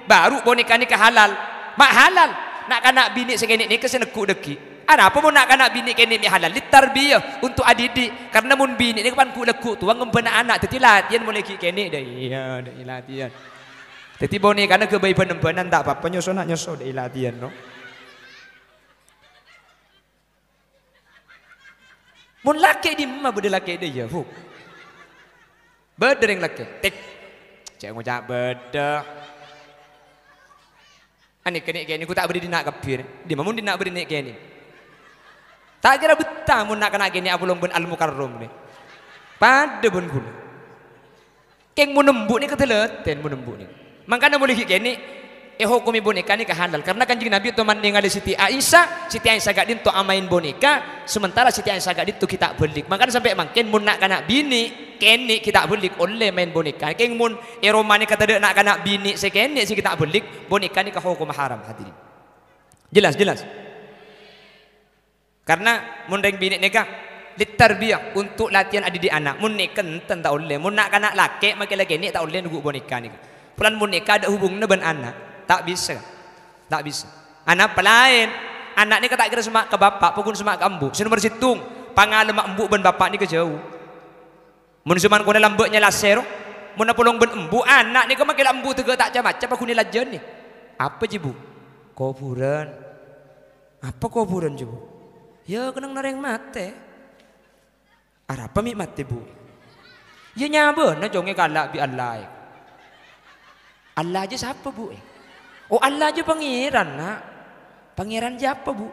baru boneka nèka halal. Ma' halal, na'-kana' binè' sè kènè' nèka sè neggu' dhâggi'. Arapa mon na'-kana' binè' kènè' mè' halal? Litarbiyah, untuk adidik. Karna mon binè' nèka pan ghu' lagghu' towa ngembhâna ana', dhâddhi latèyan molaè ghi' kènè', dâ' iyâ, dâ' iyâ latèyan. Dhâddhi bonekana ghâbây bân-embhânan ta' apa-apa, nyoso na' nyoso, dâ' iyâ latèyan, no. Mon lakè' dimma bâdâ lakè' dâ' iyâ, Bu? Bâdâ rèng lakè'. Tik. Cè' ngoca' bâdâ. Anè kènè'-kènè' ghu ta' bâdâ dinna' kabbhi, rè. Dimma mon dinna' bâdâ nè' kènè'? Ta' kèra bettah mon na'-kana' kènè' apolong bân Al-Mukarrom, rè. Padâ bân ghulâ. Kèng mon embu' nèka dâlâtèn, mon embu' nèka. Mangkana molaè ghi' kènè' èhokomè boneka nèka halal. Karna Kanjeng Nabi toman nèngalè Siti Aisyah, Siti Aisyah ka'dinto amaèn boneka, sementara Siti Aisyah ka'dinto ghi' ta' bâllig. Mangkana sampè' mangkèn mon na'-kana' binè' kènè' ghi' ta' bâllig ollè maèn boneka. Kèng mon è roma nèka tadâ' na'-kana' binè' sè kènè' sè ghi' ta' bâllig, boneka nèka hokomma haram, hadirin. Jelas, jelas. Karna mon rèng binè' nèka litarbiyah, untuk latèyan adidik ana'. Mon nèka enten ta' ollè. Mon na'-kana' lakè' makè la kènè' ta' ollè neggu' boneka nèka. Polana mon nèka adâ' hubunganna bân ana', ta' bisa. Ta' bisa. Ana' apa laèn? Ana' nèka ta' kèra soma' ka bapa', pokon soma' ka embu'. Sè nomor sèttong, pangalemma embu' bân bapa' nèka jâu. Mon sè mangkona lambâ' nyalasè ro, mon apolong bân embu', ana' nèka makè la embu' tèghâ' ta' ca-maca, paghun èlajânè. Apa jiyâ, Bu? Kobhurân. Apa kobhurân, jiyâ, Bu? Yâ, kennengnganna rèng matè. Arapa mè' matè, Bu? Yâ, nyabâna congè kala' bi' Allah, è. Allah jiyâ sapa, Bu, è? Oh, Allah jiyâ Pangèran, Na'. Pangèran jiyâ apa, Bu?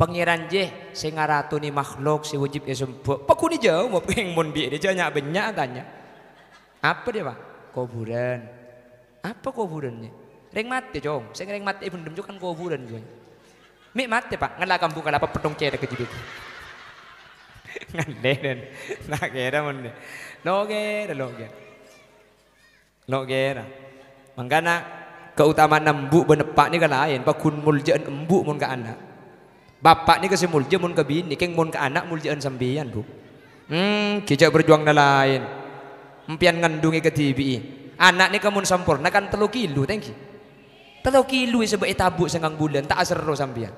Pangèran jiyâ sè ngaratonè makhlok sè wâjib èsembhâ. Paghun èjâwâb, kèng mon bi' rèya jhâ' nya'-bânnya' atanya. Apa dhiyâ, Pak? Kobhurân. Apa kobhurân, jiyâ? Rèng matè, Cong. Sè rèng matè è bhendhem, Cong, kan kobhurân, jiyâ. Mè' matè, Pak, ngala' kambu kalapa pettong cèthak ka judhu. Ngalèn. Ta' kèra mon. Lo' kèra, lo' kèra. Lo' kèra. Mangkana, kaotama'anna embu' bân eppa' nèka laèn, paghun molja'an embu' mon ka ana'. Bapa' nèka sè molja mon ka binè', kèng mon ka ana' molja'an sampèyan, Bu. Hmm, ghi' jhâ' berjuangna laèn. Empèyan ngandhungè kadhibi'i. Ana' nèka mon samporna kan tello kilo, ta' ènggi. Tello kilo èsabâ' ètabu' sangang bulân, ta' aserro sampèyan.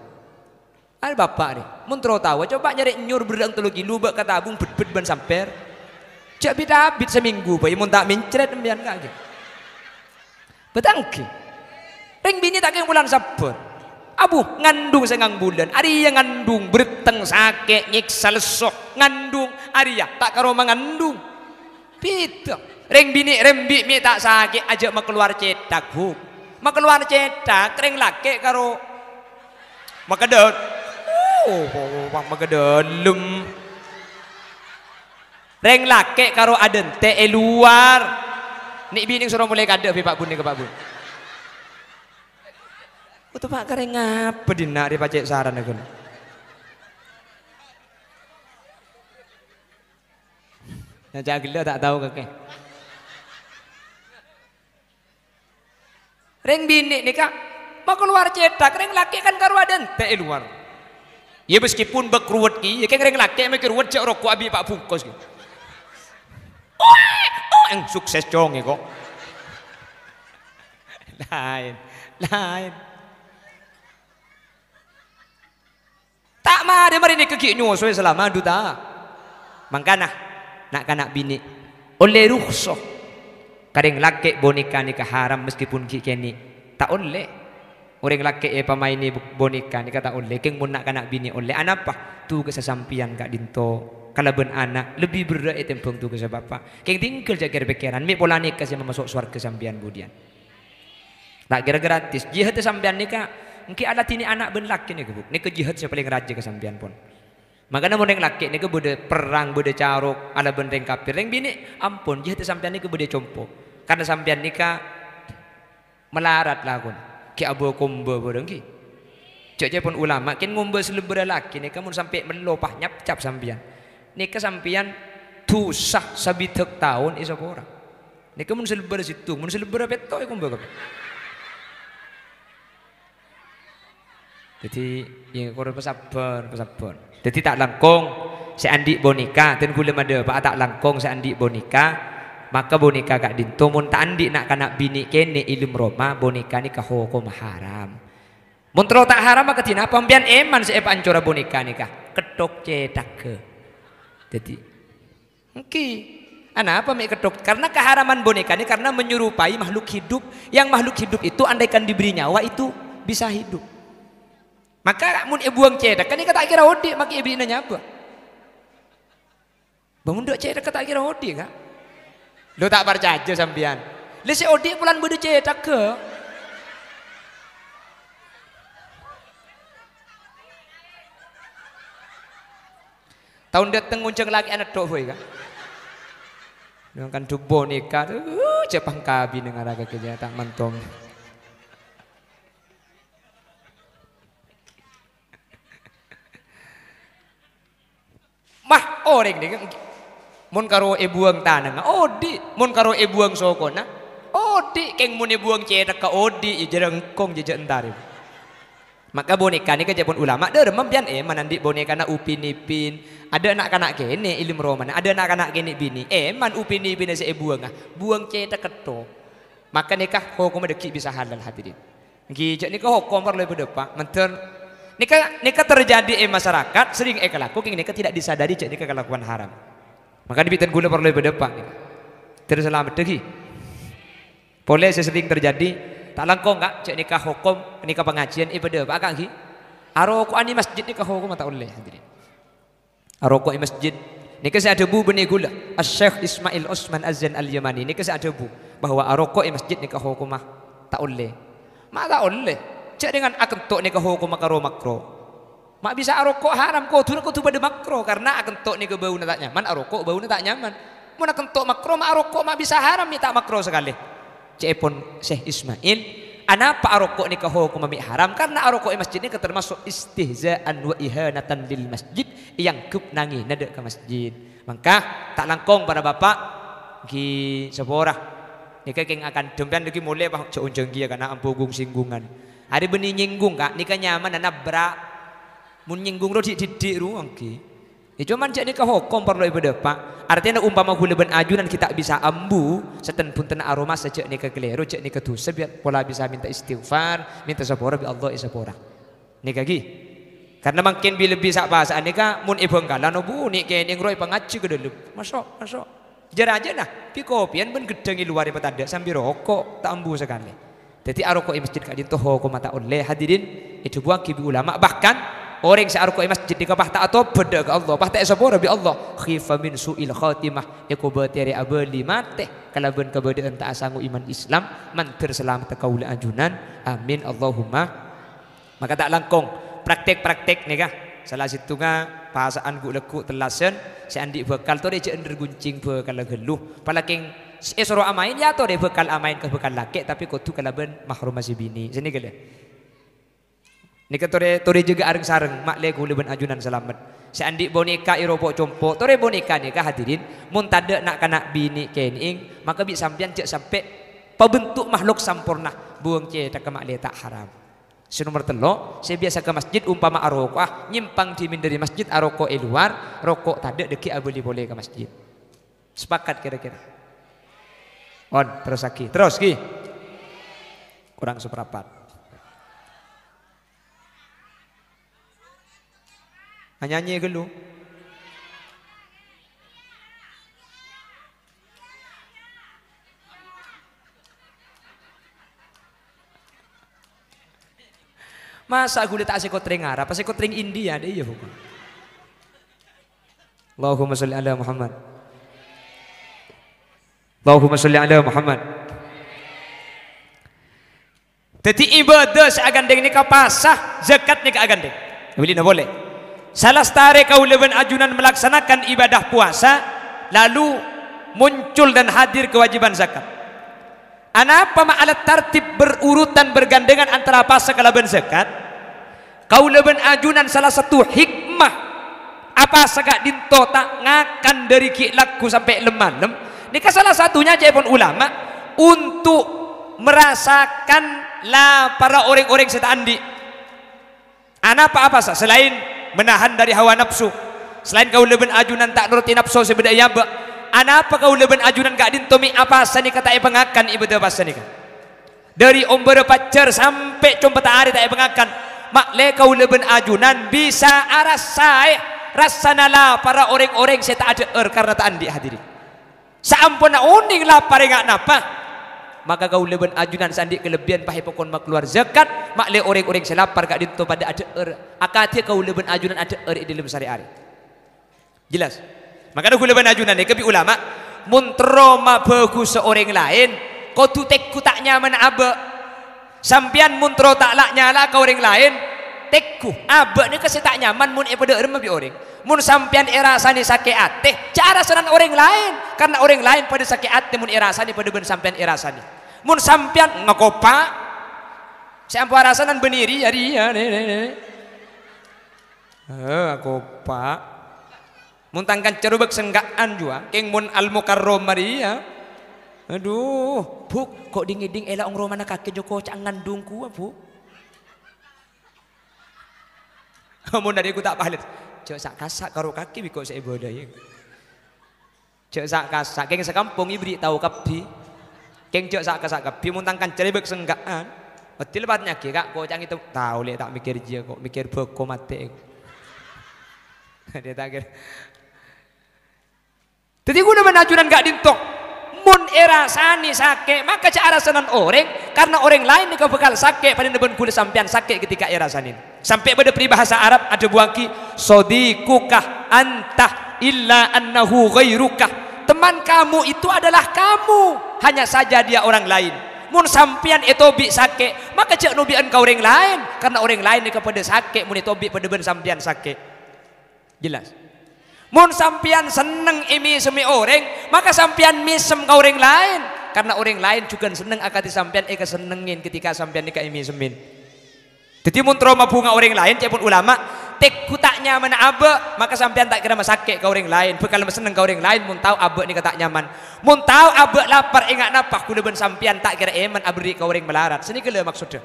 Arè bapa' rè, mon terro taowa, coba nyarè enyor berrâ'eng tello kilo bâ' katabung bhèt-bhèt bân sampèr. Jhâ' bit-abit samènggu bhâi mon ta' mèncrèt empèyan ka'aghi. Bâtanggi. Rèng binè' ta' kèng polana sabbhâr. Abu, ngandhung sangang bulân, arèya ngandhung, bhârteng, sakè', nyèksa, lesso, ngandhung, arèya ta' karo mangandhung. Bhidhâ. Rèng binè' rembi' mè' ta' sakè', ajhâ' makalowar cèthak, Bu. Makalowar cèthak, rèng lakè' karo makadâ-, oh, makadâlem. Rèng lakè' karo adântè' è lowar. Nè' binè' soro molè kadâ' bi' Pa' Bun nèka, Pa' Bun. Oto Pa' karè ngapa dinna' rè pacè' sarana ghân. Nah, ca' ghellâ' ta' tao kakè. Rèng binè' nèka makalowar cèthak, rèng lakè' kan karowa dântè' è lowar. Iyâ, meskipun bâk ruwet kèya, kèng rèng lakè' mèkkè ruwet jhâ' roko' abi' pa' bungkos kèya. Oè, oè, sukses cong è ko'. Laèn, laèn. Ta' marè-marè nèka ghi' nyosoè salama du ta-, mangkana, na'-kana' binè' ollè rukhsah. Ka rèng lakè' boneka nèka haram meskipun ghi' kènè'. Ta' ollè. Orèng lakè' èpamaènè bo-, boneka nèka ta' ollè. Kèng mon na'-kana' binè' ollè. Anapa? Tugassa sampèyan ka'dinto kalabân ana' lebbi berrâ' ètèmbhâng tugassa bapa'. Kèng tinggal jhâ' kèr-pèkkèran, mè' pola nèka sè mamaso' sowarghâ sampèyan budiyân. Ta' kèra gratis. Jihad sampèyan nèka èngghi aladhinè ana' bân lakè nèka, Bu. Nèka jihad sè palèng rajâ ka sampèyan, pon. Mangkana mon rèng lakè nèka bâdâ perrang, bâdâ carok, alabân rèng kafir. Rèng binè', ampon, jihad sampèyan nèka bâdâ compo. Karna sampèyan nèka malarat lakon. Ghi' abâ-kombâ bârâ èngghi. Jhâ' ca'èpon ulama, kèng ngombâ salebbhârrâ lakè nèka mon sampè' mello, pas nyapcap sampèyan. Nèka sampèyan dhusa sabidhâk taon èsapora. Nèka mon salebbhârrâ sèttong, mon salebbhârrâ pètto' èkombâ kabbhi. Dhâddhi, iyâ, kor pasabbhâr, pasabbhâr. Dhâddhi, ta' langkong sè andi' boneka, dân ghulâ madhâpa'a ta' langkong sè andi' boneka, maka boneka ka'dinto mon ta' andi' na'-kana' binè' kènè' è lem roma, boneka nèka hokomma haram. Mon terro ta' haram, maka dinapa? Sampèyan èman sè èpaancora boneka nèka, ketthok cèthagghâ. Dhâddhi, Èngghi. Anapa mè' ketthok? Karena keharaman boneka ini karena menyerupai makhluk hidup. Yang makhluk hidup itu andaikan diberi nyawa itu bisa hidup. Maka mon èbuwâng cèthagghâ nèka ta' kèra odi', makè èbèrri'na nyabâ. Bâ, mon dâ' cèthagghâ ta' kèra odi', Ka'? Lo, ta' parcajâ sampèyan. Lè sè odi' polana bâdâ cèthagghâ. Taon dâteng ngonjhâng lakè'an ètto' bhâi, Ka'. Nangkan dubbo nèka, uh, jhâ' pangkabinna ngara ka kèya ta' mantom. Mah, orèng nèka mon karo èbuwâng tanangnga, odi'. Mon karo èbuwâng sokona, odi'. Kèng mon èbuwâng cèthagghâ, odi', iyâ jârâng kong jâjâ entar. Maka boneka nèka ca'èpon ulama, dâremma sampèyan èman andi' bonekana Upin Ipin. Adâ' na'-kana' kènè' è lem romana, adâ' na'-kana' kènè' binè'. Èman Upin Ipinna sè èbuwângnga, buwâng cèthagghâ ketthok. Maka nèka hokomma dâgghi' bisa halal, hadirin. Èngghi, jhâ' nèka hokom parlo èpadâpa'. Mandhâr nèka, nèka terjadi è masyarakat, sering èkalako, kèng nèka tidak disadari jhâ' nèka kalakowan haram. Maka dâ' bi' dân ghulâ parlo èpadâpa'. Terros salameddhâ ghi. Polè sè sering terjadi, ta' langkong, Ka', jhâ' nèka hokom, nèka pangajiân èpadâpa'a, Ka', ghi. Aroko'an è masjid nèka hokomma ta' ollè, hadirin. Aroko' è masjid. Nèka sè adhâbu bânnè ghulâ, Asy-Syaikh Ismail Osman Az-Zain Al-Yamani. Nèka sè adhâbu bahwa aroko' è masjid nèka hokomma ta' ollè. Ma' ta' ollè. Jhâ' dengan akento' nèka hokomma karo makro. Ma' bisa aroko' haram, kodhuna kodhu padâ makro, karna akento' nèka bâuna ta' nyaman, aroko' bâuna ta' nyaman. Mon akento' makro, ma' aroko' ma' bisa haram, mè' ta' makro sakalè. Ca'èpon Syekh Ismail, anapa aroko' nèka hokomma mè' haram? Karna aroko' è masjid nèka termasuk istihza'an wa ihanatan lil masjid, èangghep nangèna dâ' ka masjid. Mangka ta' langkong para bapa', ghi sapora. Nèka kèng akan dâmpèyan lagi molè, pas jhâ' onjhâng kèya kana' ambu gung-singgungan. Arè bânnè nyènggung, Ka', nèka nyamana nabrak. Mon nyènggung ro dhi'-dhiddhi' ro, èngghi. Yâ, coma jhâ' nèka hokom parlo èpadâpa'. Artèna umpama ghulâ bân ajunan ghi' ta' bisa ambu, sèten-bhuntenna aromasa jhâ' nèka kalèro, jhâ' nèka dhusa, bi' pola bisa mènta istighfar, mènta sapora bi' Allah èsapora. Nèka ghi. Karna mangkèn bi-, lebbi sa'-pasa'an nèka mon è Bhângkalan, obu, nè'-kènè' ro èpangajhi ka dâlem. Maso', maso'. Jâ-rajâna, bi-, kopiyân bân ghedhâng è lowar èpatadâ' sambi roko', ta' ambu sakalè. Dhâddhi aroko' è masjid ka'dinto hokomma ta' ollè, hadirin, èdhâbuwaghi bi' ulama. Bahkan, orèng sè aroko' è masjid nèka pas ta' atobhât dâ' ka Allah, pas ta' èsapora bi' Allah, khifa min su'il khatimah, èkobâtèrè abâli matè kalabân kabâdâ'ân ta' asango iman Islam, mandhâr salameddhâ kaulâ ajunan. Amin, Allahumma. Maka ta' langkong, praktek-praktek nèka. Sala sèttonga pasa'an ghu'-lagghu' tellasan, sè andi' bhâkal torè jhâ' endher ghunching bhâkalla ghâllu. Palakèng Èsoro amaèn, ya torè bhâkal amaèn ka bhâkal lakè', tapè kodhu kalabân mahromma sè binè'. Sè nèka lè. Nèka torè, torè jâgâ areng-sareng, ma'lè kaulâ bân ajunan salamet. Sè andi' boneka èropo' compo', torè boneka nèka, hadirin, mon tadâ' na'-kana' binè' kènè'èng, maka bi' sampèyan jhâ' sampè' pabentuk makhluk samporna, buwâng cèthagghâ ma'lè ta' haram. Sè nomer tello', sè biyasa ka masjid umpama aroko'a, nyèmpang dhimèn dhâri masjid aroko' è lowar, roko' tadâ' dhâggi' abâli polè ka masjid. Sepakat kira-kira? On, terros lagi. Terros, Ki. Kurang seprapat. Anyanyi ghâllu. Masa' ghulâ ta' sè kotrèng Arab, sè kotrèng India, dâ' iyâ, Bu? Allahumma sholli ala Muhammad. Allahumma sholli ala Muhammad. Dhâddhi, ibadah sè aghândhèng nèka pasa, zakat nèka aghândhèng. Bâlina polè. Salastarè kaulâ bân ajunan melaksanakan ibadah puasa, lalu muncul dan hadir kewajiban zakat. Anapa ma' ala tartib berurutan bergandengan antara pasa kalabân zakat? Kaulâ bân ajunan sala sèttong hikmah apasa ka'dinto ta' ngakan dhâri ghi' lagghu sampè' lem-malem, nèka sala sèttongnga ca'èpon ulama untuk merasakan laparra orèng-orèng sè ta' andi'. Anapa apasa? Selain menahan dari hawa nafsu, selain kaulâ bân ajunan ta' norottè nafsu sè bâdâ è abâ', anapa kaulâ bân ajunan ka'dinto mè' apasa nèka ta' èpangakan ibadah pasa nèka? Dhâri ombârrâ pajhâr sampè' competta arè ta' èpangakan, ma'lè kaulâ bân ajunan bisa arassaè rassana laparra orèng-orèng sè ta' adhâ'âr karna ta' andi', hadirin. Saamponna onèng lapar enga' napa, maka kaulâ bân ajunan sè andi' kalebbiyân pas èpokon makalowar zakat, ma'lè orèng-orèng sè lapar ka'dinto padâ adhâ'âr, akadhi kaulâ bân ajunan adhâ'âr è dhâlem sarè arè. Jelas? Mangkana kaulâ bân ajunan nèka bi' ulama, mon terro mabhâghussa orèng laèn, kodhu tèngghu ta' nyamanna abâ'. Sampèyan mon terro ta' la'-nyala'a ka orèng laèn, tèngghu. Abâ' nèka sè ta' nyaman mon èpadâ'ârâmma bi' orèng. Mon sampèyan èrasanè sakè' atè, jhâ' arasanan orèng laèn, karna orèng laèn padâ sakè' atè mon èrasanè padâ bân sampèyan èrasanè. Mon sampèyan ngakopa', sè ampo arasanan bânnè rèya, rèya, nè, nè, nè. Eh, akopa'. Mon tang kanca robâk sengka'an jhuwa, kèng mon Al-Mukarramah rèya. Adhu, Bu', ko' dhing-ngèdhing èla ong romana kakè jhâ' koca' ngandung kowa, Bu'. Mon arè ghu ta' palèt, jhâ' sa'-kasa' karo kakè bi' ko' sè èbâdâi. Jhâ' sa'-kasa', kèng sakampong èberri' tao kabbhi. Kèng jhâ' sa'-kasa' kabbhi, mon tang kanca robâk sengka'an. Oddhi lepat nyaghi, Ka', koca' ngètong. Tao lè' ta' mèkkèr jiyâ ko', mèkkèr bhâko matè. Dhâddhi ta' kèra. Dhâddhi kaulâ bân ajunan ka'dinto, mon èrasanè sakè', maka jhâ' arasanan orèng, karna orèng laèn nèka bhâkal sakè' padâna bân kaulâ sampèyan sakè' ketika èrasanè. Sampè' bâdâ paribhâsa Arab adhâbuwâghi, "Shadiquka anta illa annahu ghairuka." Teman kamu itu adalah kamu, hanya saja dia orang lain. Mon sampèyan ètobi' sakè', maka jhâ' nobi'ân ka orèng laèn, karna orèng laèn nèka padâ sakè' mon ètobi' padâ bân sampèyan sakè'. Jelas? Mon sampèyan senneng èmèsemmè orèng, maka sampèyan mèsem ka orèng laèn, karna orèng laèn jhughân senneng akadhi sampèyan èkasennengngè ketika sampèyan nèka èmèsemmè. Dhâddhi, mon terro mabhunga orèng laèn, ca'èpon ulama, tèngghu ta' nyamanna abâ', maka sampèyan ta' kèra masakè' ka orèng laèn, bhâkal masenneng ka orèng laèn mon tao abâ' nèka ta' nyaman. Mon tao abâ' lapar enga' napa, kaulâ bân sampèyan ta' kèra èman aberri' ka orèng malarat. Sanèka la maksoddhâ.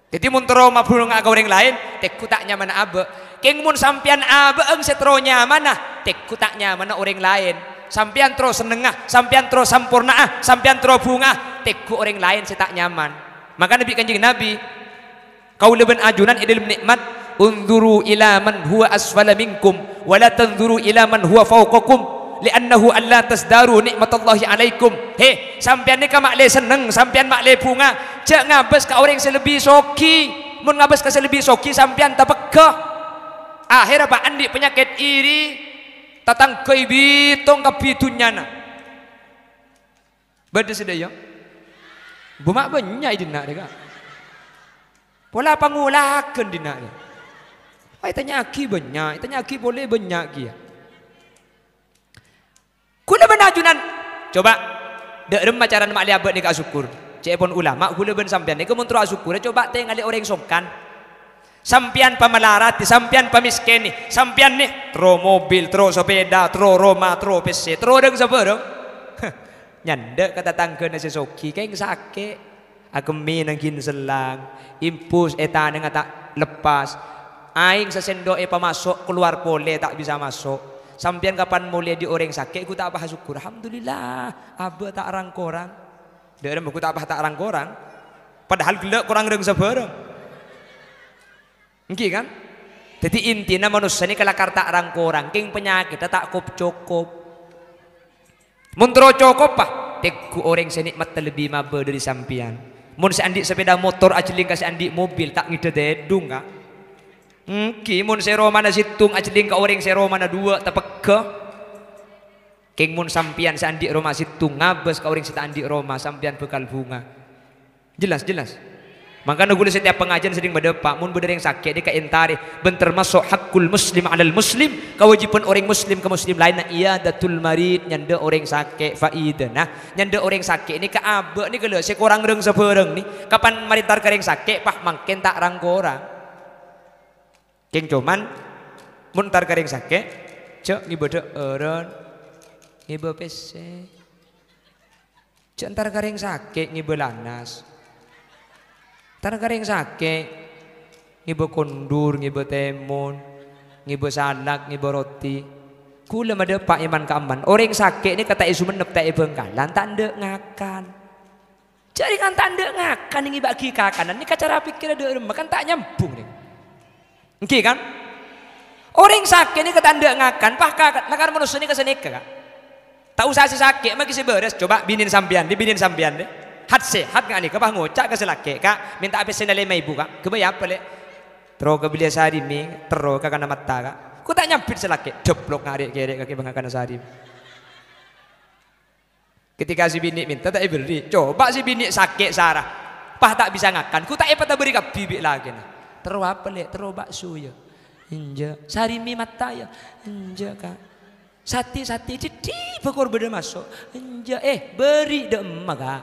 Dhâddhi, mon terro mabhunga ka orèng laèn, tèngghu ta' nyamanna abâ'. Kèng mon sampèyan abâ'âng sè terro nyamanna, tèngghu ta' nyamanna orèng laèn. Sampèyan terro sennengnga, sampèyan terro samporna'a, sampèyan terro bhunga'a, tèngghu orèng laèn sè ta' nyaman. Makana bi' Kanjeng Nabi, kaulâ bân ajunan è dhâlem nè'mat, "Unzuru ila man huwa asfala minkum, wa la tanzuru ila man huwa fawqakum." "Li'annahu alla tazdaru ni'matallahi 'alaikum." He, sampèyan nèka ma'lè senneng, sampèyan ma'lè bhunga, jhâ' ngabâs ka orèng sè lebbi soghi. Mon ngabâs ka sè lebbi soghi, sampèyan tapegghâ. Ahèrra pas andi' panyakèt iri, tatangghâ èbitong kabbhi dhunnyana. Bâdâ sè dâ' iyâ? Bu, ma' bânnya' è dinna' rè, Ka'. Pola pangolaghân dinna' rè. Wah, ètanya'aghi bânnya', ètanya'aghi polè bânnya' kèya. Kaulâ bân ajunan, coba. Dâ' remma carana ma'lè abâ' nèka asokkor? Ca'èpon ulama, ghulâ bân sampèyan nèka mon terro asokkor, coba tèngalè orèng songkan. Sampèyan pamalarat, sampèyan pamèskèn, sampèyan nè, terro mobil, terro sepeda, terro roma, terro pèssè, terro rèng-sabârâng. Nyandhâ' ka tatangghâna sè soghi, kèng sakè'. Akemmè nangghing sellang, impus è tanangnga ta' leppas. Aèng sasèndhâ' èpamaso', kalowar polè ta' bisa maso'. Sampèyan kapan molè dâri orèng sakè', ghu ta' pas asokkor. Alhamdulillah, abâ' ta' rang-korang. Dâ' remma ghu ta' pas ta' rang-korang. Padahal ghellâ' korang rèng-sabârâng. Èngghi, kan? Dhâddhi, intina manossa nèka lakar ta' rang-korang, kèng panyakèddhâ ta' kop-cokop. Mon terro cokoppa, tèngghu orèng sè nè'matta lebbi mabâ dâri sampèyan. Mon sè andi' sepeda motor ajhelling ka sè andi' mobil, ta' ngèdhâ tèdung, Ka'. Èngghi, mon sè romana sèttong ajhelling ka orèng sè romana duwâ', tapegghâ. Kèng mon sampèyan sè andi' roma sèttong ngabâs ka orèng sè ta' andi' roma, sampèyan bhâkal bhunga. Jelas, jelas. Mangkana ghulâ setiap pangajiyân sering madâpa', mon bâdâ rèng sakè' nèka èntarè, bân termasuk haqqul muslim 'alal muslim, kawâjibhân orèng muslim ka muslim laènna, iyadatul marid, nyandhâ' orèng sakè', faidana. Nyandhâ' orèng sakè' nèka abâ' nèka lho, sè korang rèng-sabârâng nè, kapan marè entar ka rèng sakè', pas mangkèn ta' rang-korang. Kèng coman, mon entar ka rèng sakè', jhâ' ngibâ dhâ'ârân, ngibâ pèssè. Jhâ' entar ka rèng sakè' ngibâ lanas. Entar ka rèng sakè' ngibâ kondur, ngibâ tèmon, ngibâ salak, ngibâ roti. Ghulâ madâpa' è man-ka'emman. Orèng sakè' nèka ta' è Songennep, ta' è Bhângkalan, ta' endâ' ngakan. Jhâ' rèng ta' endâ' ngakan ngibâ'aghi kakanan. Nèka cara pèkkèrra dâ' remma, kan ta' nyambung, rèng. Èngghi, kan? Orèng sakè' nèka ta' endâ' ngakan, pas ka-, lakar manossa nèka sanèka, Ka'. Ta' osa sè sakè', maghi sè bârâs. Coba binèn sampèyan, dhi, binèn sampèyan, dhi. Hat-sehat nga' nèka, pas ngoca' ka sè lakè', "Ka', mènta'a pèssèna lèma èbu, Ka'." "Ghâbây apa, Lè'?" "Terro ka belliyâ sarimi, terro ka kana matta, Ka'." Kok ta' nyambit sè lakè', deblok nga' rè'-kèrè' kakè bângakanna sarimi. Ketika si binè' mènta ta' èberri'. Coba si binè' sakè' sara, pas ta' bisa ngakan, ghu ta' èpataberri kabbhi bi' lakèna. "Terro apa, Lè'?" "Terro bakso, yâ." "Enjâ'." "Sarimi matta, yâ." "Enjâ', Ka'." "Satè, satè." "Dhiddhi bâkor bâdâ maso'." "Enjâ'." "Eh, berri' dâ' emma, Ka'."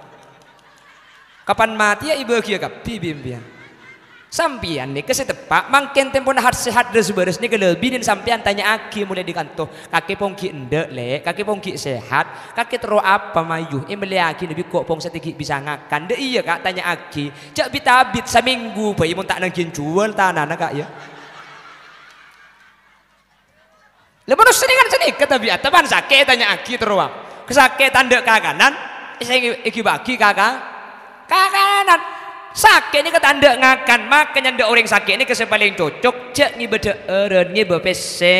Kapan matèya èbâghiyâ kabbhi bi' empèyan. Sampèyan nèka sè teppa', mangkèn tempona hat-sehat rès-bârâs nèka lè, binèn sampèyan tanya'aghi molaè dâri kanto, "Kakè pong ghi' endâ', Lè'? Kakè pong ghi' sehat? Kakè terro apa mayu? Èmellèyaghi nabbi ko' pong satè ghi' bisa ngakan." "Dâ' iyâ, Ka', tanya'aghi. Jhâ' bit-abit samènggu bhâi mon ta' nangghing juwâl tanana, Ka', yâ." Lha, manossa nèka kan sanèka tabi'atta, pan sakè' ètanya'aghi terro, wa. Kasakè' ta' endâ' kakanan, sè èghibâ'aghi kaka-, kakanan. Sakè' nèka ta' endâ' ngakan, maka nyandhâ' orèng sakè' nèka sè palèng cocok, jhâ' ngibâ dhâ'ârân, ngibâ pèssè,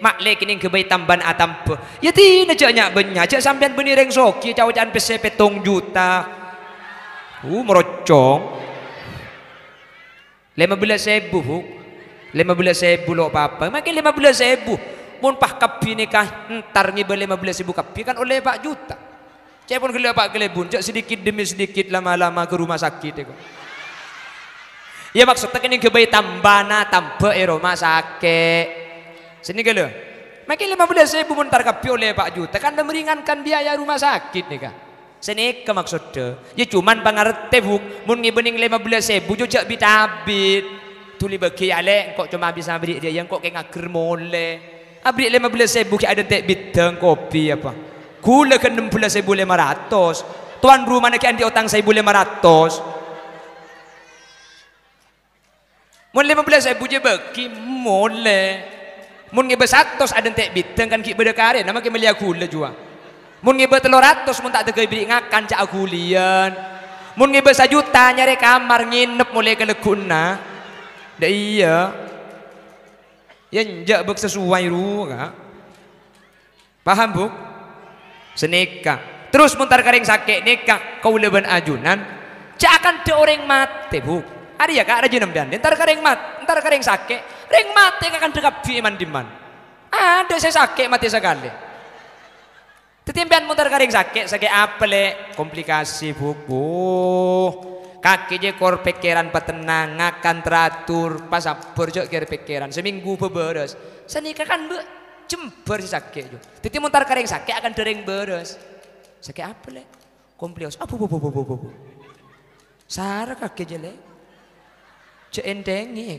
ma'lè kènèng ghâbây tambân atambâ. Yâ dinah jhâ' nya'-bânnya', jhâ' sampèyan bânnè rèng soghi, ca'-oca'an pèssè pèttong juta. Uh, morocong. Lèma bellâs èbu, Bu. Lèma bellâs èbu lo' papa. Mangkèn lèma bellâs èbu. Mon pas kabbhi nèka entar ngibâ lèma bellâs èbu kabbhi, kan ollè pa' juta. Ca'èpon ghellâ' pa' kalèbun, jhâ' sedikit demi sedikit, lama-lama ka rumah sakit, yâ, kok. Yâ, maksodda kènèng ghâbây tambâna, tambâ è rumah sakit. Sanèka lho. Mangkèn lèma bellâs èbu mon entar kabbhi ollè pa' juta, kan meringankan biaya rumah sakit nèka. Sanèka maksodda. Yâ, coma pangartè, Bu. Mon ngibâ nèng lèma bellâs èbu, jhâ' bit-abit. Dhuli bâghi, yâ, Lè', engko' coma bisa aberri' rèya, engko' kèng aghâr molè. Aberri' lèma bellâs èbu ghi' adântè' bidâng kopi apa? Ghulâ ghân ennem bellâs èbu lèma ratos. Towan rumana ghi' andi' otang saèbu lèma ratos. Mon lèma bellâs èbu jhâ' bâghi, molè. Mon ngibâ satos adântè' bidâng kan ghi' bâdâ karèna, mangkèn mellèya ghulâ juwa. Mon ngibâ tello ratos, mon ta' dâgâi bâri' ngakan, jhâ' aghuliyân. Mon ngibâ sajuta, nyarè kamar, ngènep molè kalègghuna. Dâ' iyâ. Yâ, enjâ' bâk sasuwai rowa, Ka'. Paham, Bu? Sanèka. Terros mon entar ka rèng sakè' nèka, kaulâ bân ajunan, jhâ' akantha orèng matè, Bu. Arèya, Ka', rajina sampèyan, entar ka rèng mat-, entar ka rèng sakè', rèng matè akantha kabbhi è man-dimman. Adâ' sè sakè' matè sakalè. Dhâddhi sampèyan mon entar ka rèng sakè', sakè' apa, Lè'? Komplikasi, Bu. Bu. Kakè jhâ' kor pèkkèran patennang, ngakan teratur, pasabbhâr jhâ' kèr pèkkèran. Samènggu bhâbhârâs. Sanèka kan bâ-, jembhâr sè sakè', jhâ'. Dhâddhi mon entar ka rèng sakè' akantha rèng bhârâs. Sakè' apa, Lè'? Om Plios, abu, bu, bu, bu, bu, bu, bu. Sara kakè jâ' lè. Jâ' ènthèngè.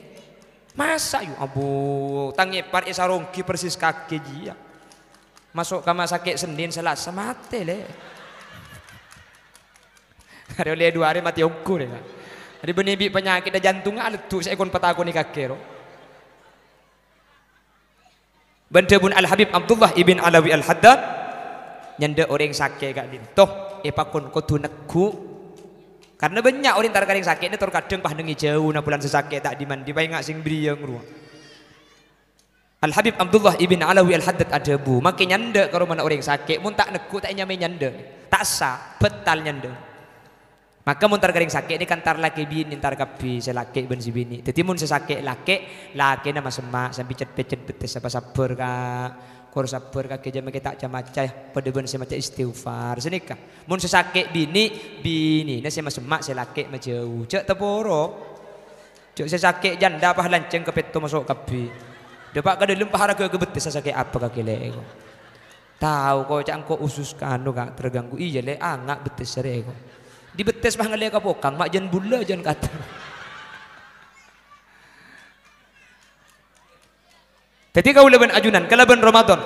Masa' yu, abu, tang èpar èsaronggi persis kakè jiyâ. Maso' ka rumah sakit Senin, Selasa, matè, lè. Arè ollè du arè matè ongghu, rè, Kak. Arè bânnè bi' panyakèdhâ jantongnga aleddu sè èkon patakonè kakè, ro. Bân dhâbuna Al-Habib Abdullah ibn Alawi Al-Haddad, nyandhâ orèng sakè' ka'dinto, èpakon kodhu neggu'. Karna bânnya' orèng tar-, ka orèng sakè'na tor kadhâng pas neng è jhâuna polana sè sakè' ta' di-mandi, paènga' sè bâriyâng rowa. Al-Habib Abdullah ibn Alawi Al-Haddad adhâbu, "Makè nyandhâ ka romana orèng sakè', mon ta' neggu' ta' ènyamaè nyandhâ. Ta' sah, bâtal nyandhâ." Maka mon tar-, ka orèng sakè' nèka èntar lakè binè, èntar kabbhi, sè lakè' bân sè binè. Dhâddhi mon sè sakè' lakè', lakèna masemma' sambi cet-pècet bettessa, sabbhâr, Kak. Kor sabbhâr, Kak, jhâ' makè ta' ca-maca, padâ bân sè maca istighfar. Sanèka. Mon sè sakè' binè, binèna sè masemma', sè lakè' majâu. Jhâ' taporo. Jhâ' sè sakè' jhândhâ pas lanjhâng kapètto maso' kabbhi. Dâpa' ka dâlem pas aragâ ka bettessa sakè' apa kakè lè' ko'. Tao ko' ca' engko' usus ka anu, Kak, terganggu. Iyâ, lè', anga' bettessa rè ko'. Di bettes pas ngallè ka pokang, ma' jân bulâ jân kater. Dhâddhi kaulâ bân ajunan kalabân Ramadan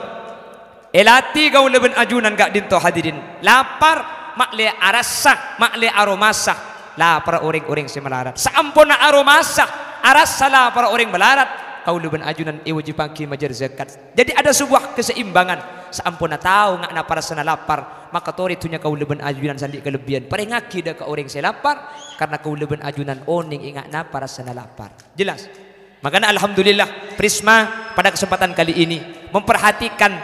èlatè kaulâ bân ajunan ka'dinto hadirin, lapar ma' lè arassa, ma' lè aromasa laparra orèng-orèng sè malarat. Saamponna aromasa, arassa laparra orèng malarat, kaulâ bân ajunan èwâjibhâghi majâr zakat. Jadi ada sebuah keseimbangan. Saamponna tao nga' napa rassana lapar, maka torè dhunnya kaulâ bân ajunan sè andi' kalebbiyân parèngaghi dâ' ka orèng sè lapar, karna kaulâ bân ajunan onèng è nga' napa rassana lapar. Jelas? Makana alhamdulillah, Prisma pada kesempatan kali ini memperhatikan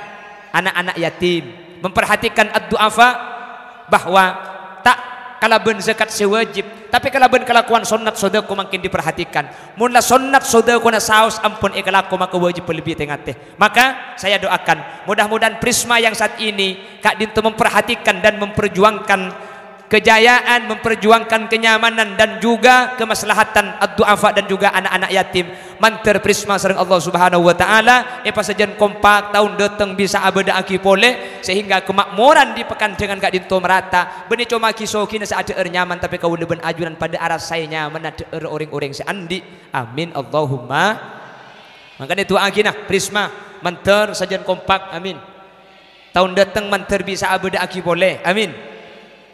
anak-anak yatim, memperhatikan ad-du'afa, bahwa ta' kalabân zakat sè wajib, tapè kalabân kalakowan sonnat sodako mangkèn diperhatikan. Mon la sonnat sodakona saos ampon èkalako, maka wajib lebbi tè-ngatè. Maka saya doakan, mudah-mudahan Prisma yang saat ini ka'dinto memperhatikan dan memperjuangkan kejayaan, memperjuangkan kenyamanan dan juga kemaslahatan ad-du'afa dan juga anak-anak yatim. Mandhâr Prisma sareng Allah Subhanahu wa Ta'ala èpasajân kompak, taon dâteng bisa abâdâ'aghi polè, sehingga kemakmuran di Pekan Dengan ka'dinto merata. Bânnè coma ghi-soghina sè adhâ'âr nyaman, tapè kaulâ bân ajunan padâ arassaè nyamanna dhâ'âr orèng-orèng sè andi'. Amin, Allahumma. Mangkana du'aaghina Prisma mandhâr sajân kompak. Amin. Taon dâteng mandhâr bisa abâdâ'aghi polè. Amin.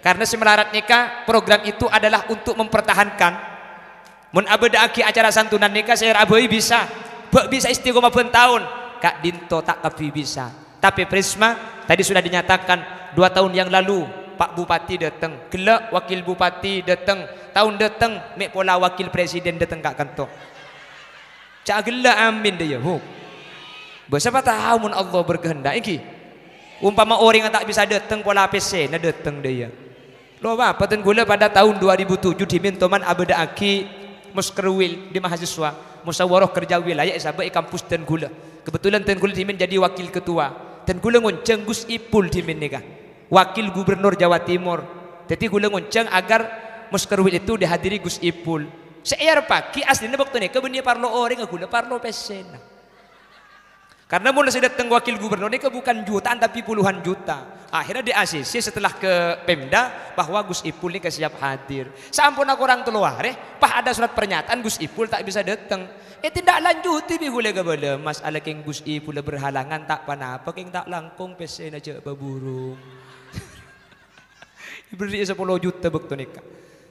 Karena sè malarat nèka, program itu adalah untuk mempertahankan. Mon abâdâ'aghi acara santunan nèka sè ra bhâi bisa. Bâ' bisa istiqomah bân taon. Ka'dinto ta' kabbhi bisa. Tapè Prisma, tadi sudah dinyatakan dua tahun yang lalu, Pak Bupati dâteng. Ghellâ' Wakil Bupati dâteng. Taon dâteng, mè' pola Wakil Presiden dâteng ka'kanto. Ca' ghellâ' amin dâ' iyâ, hu. Bâ' sapa tao mon Allah berkehendak, èngghi. Ompama orèngnga ta' bisa dâteng, pola pèssèna dâteng dâ' iyâ. Lo, Bapa, dân ghulâ pada taon dua ribu tujuh dhimèn toman abâdâ'aghi Muskerwil di mahasiswa, musyawarah kerja wilayah èsabâ' è kampus dân ghulâ. Kebetulan dân ghulâ dhimèn jadi wakil ketua. Dân ghulâ ngonjhâng Gus Ipul dhimèn nèka, wakil gubernur Jawa Timur. Dhâddhi ghulâ ngonjhâng agar Muskerwil itu dihadiri Gus Ipul. Sè èarepaghi asllina bâkto nèka bânnè parlo orèng, ghulâ parlo pèssèna. Karena mon sè dâteng wakil gubernur nèka bukan jutaan, tapi puluhan juta. Akhirnya di A C C setelah ke Pemda bahwa Gus Ipul nèka siap hadir. Saamponna korang tello arè, pas ada surat pernyataan Gus Ipul ta' bisa dâteng. Ètindaklanjuti bi' ghulâ kabâlâ, "Masalah kèng Gus Ipul berhalangan ta' ponapa, kèng ta' langkong pèssèna jhâ' pabhurung." Èberri'i sapolo juta bâkto nèka.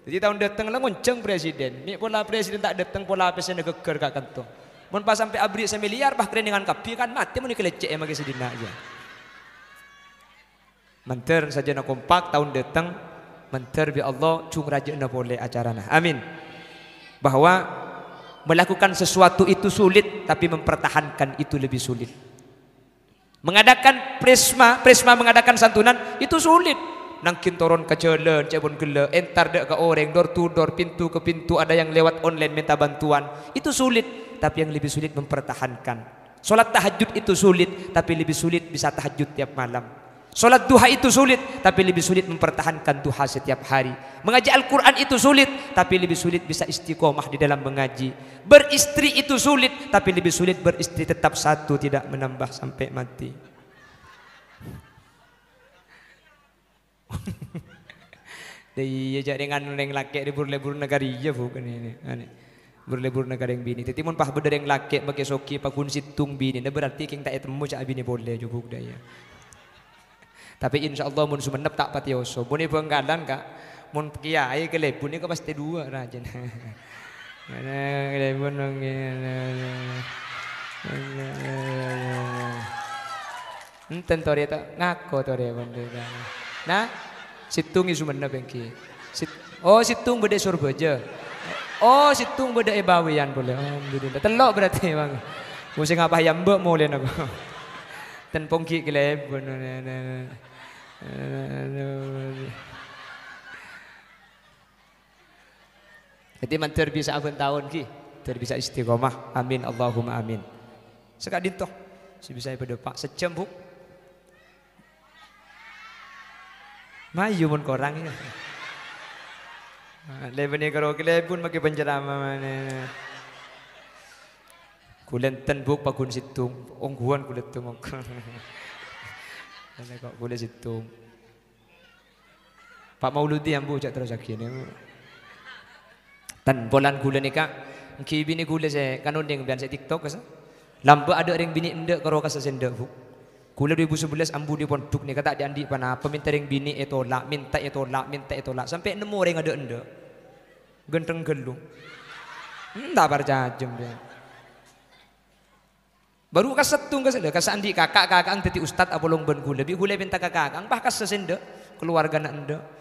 Dhâddhi taon dâteng la ngonjhâng presiden. Mè' pola presiden ta' dâteng, pola pèssèna ghâgghâr ka'kanto. Mon pas sampè' aberri' samiliyar, pas karènèngan kabbhi kan matè mon èkalèccè'è makè sè dinna' iyâ. Mandhâr sajâna kompak taon dâteng, mandhâr bi' Allah jhung rajâ'na polè acarana. Amin. Bahwa melakukan sesuatu itu sulit, tapi mempertahankan itu lebih sulit. Mengadakan prisma, prisma mengadakan santunan itu sulit. Nangghin toron ka jhâlân, ca'èpon ghellâ', entar dâ' ka orèng, door to door, pintu ke pintu, ada yang lewat online minta bantuan. Itu sulit, tapi yang lebih sulit mempertahankan. Sholat tahajud itu sulit, tapi lebih sulit bisa tahajud tiap malam. Sholat duha itu sulit, tapi lebih sulit mempertahankan duha setiap hari. Mengaji Al-Quran itu sulit, tapi lebih sulit bisa istiqomah di dalam mengaji. Beristri itu sulit, tapi lebih sulit beristri tetap satu, tidak menambah sampai mati. Iyâ, jhâ' rèng anu rèng lakè' lèbur-lèburna ka rèya, Bu, kan ini. Ane. Lèbur-lèburna ka rèng binè'. Dhâddhi, mon pas bâdâ rèng lakè' makè soghi paghun sèttong binèna, berarti kèng ta' ètemmo jhâ' abinè polè, jhâ' Bu, dâ' iyâ. Tapè, insyaallah, mon Songennep ta' patè oso. Mon è Bhângkalan, Ka', mon kèyaè kalèbun nèko pastè duwâ' rajâna. Ana kalèbun nangèng. Enten torè ta' ngako torè bân rèya. Nah, sèttong è Songennep èngghi. Sèt-, oh, sèttong bâdâ è Sorbhâjâ. Oh, sèttong bâdâ è Bâbiyân polè. Alhamdulillah. Tello' berarti, Bang. Mosè ngapa ya Mbak molè napa? Ten pongghi' kalèbun. Dhâddhi mandhâr bisa sabbhân taon, ghi. Mandhâr bisa istiqomah. Amin, Allahumma amin. Saka'dinto sè bisa èpadâpa'. Sajjhâm, Bu. Mayu mon korang, yâ. Lèbâna karo kalèbun makè panceramah manè. Kulâ enten, Bu, paghun sèttong. Ongghuwân kulâ sèttong, ongghuwân. Ana kok kulâ sèttong. Pak Mauludi, ambu, jhâ' terrossaghi, nè. Ten, polana ghulâ nèka, èngghi binè ghulâ sè kanondhing bân sè TikTok, kassa. Lambâ' adâ' rèng binè' endâ' karo kassa sè endâ', Bu. Ghulâ du èbu sabellâs ambu è pondhuk nèka ta' dhi'-andhi' ponapa, mènta rèng binè' ètolak, mènta ètolak, mènta ètolak, sampè' nemmo rèng adâ' endâ'. Ghântheng ghâllu. Hmm, ta' parcajâ, sampèyan. Bhuru ka sèttong ka sè-, ka sè andi' kaka', kaka'na dhâddhi ustad apolong bân ghulâ. Bi' ghulâ èpènta ka kaka'na, pas kassa sè endâ', kalowarghâna endâ'.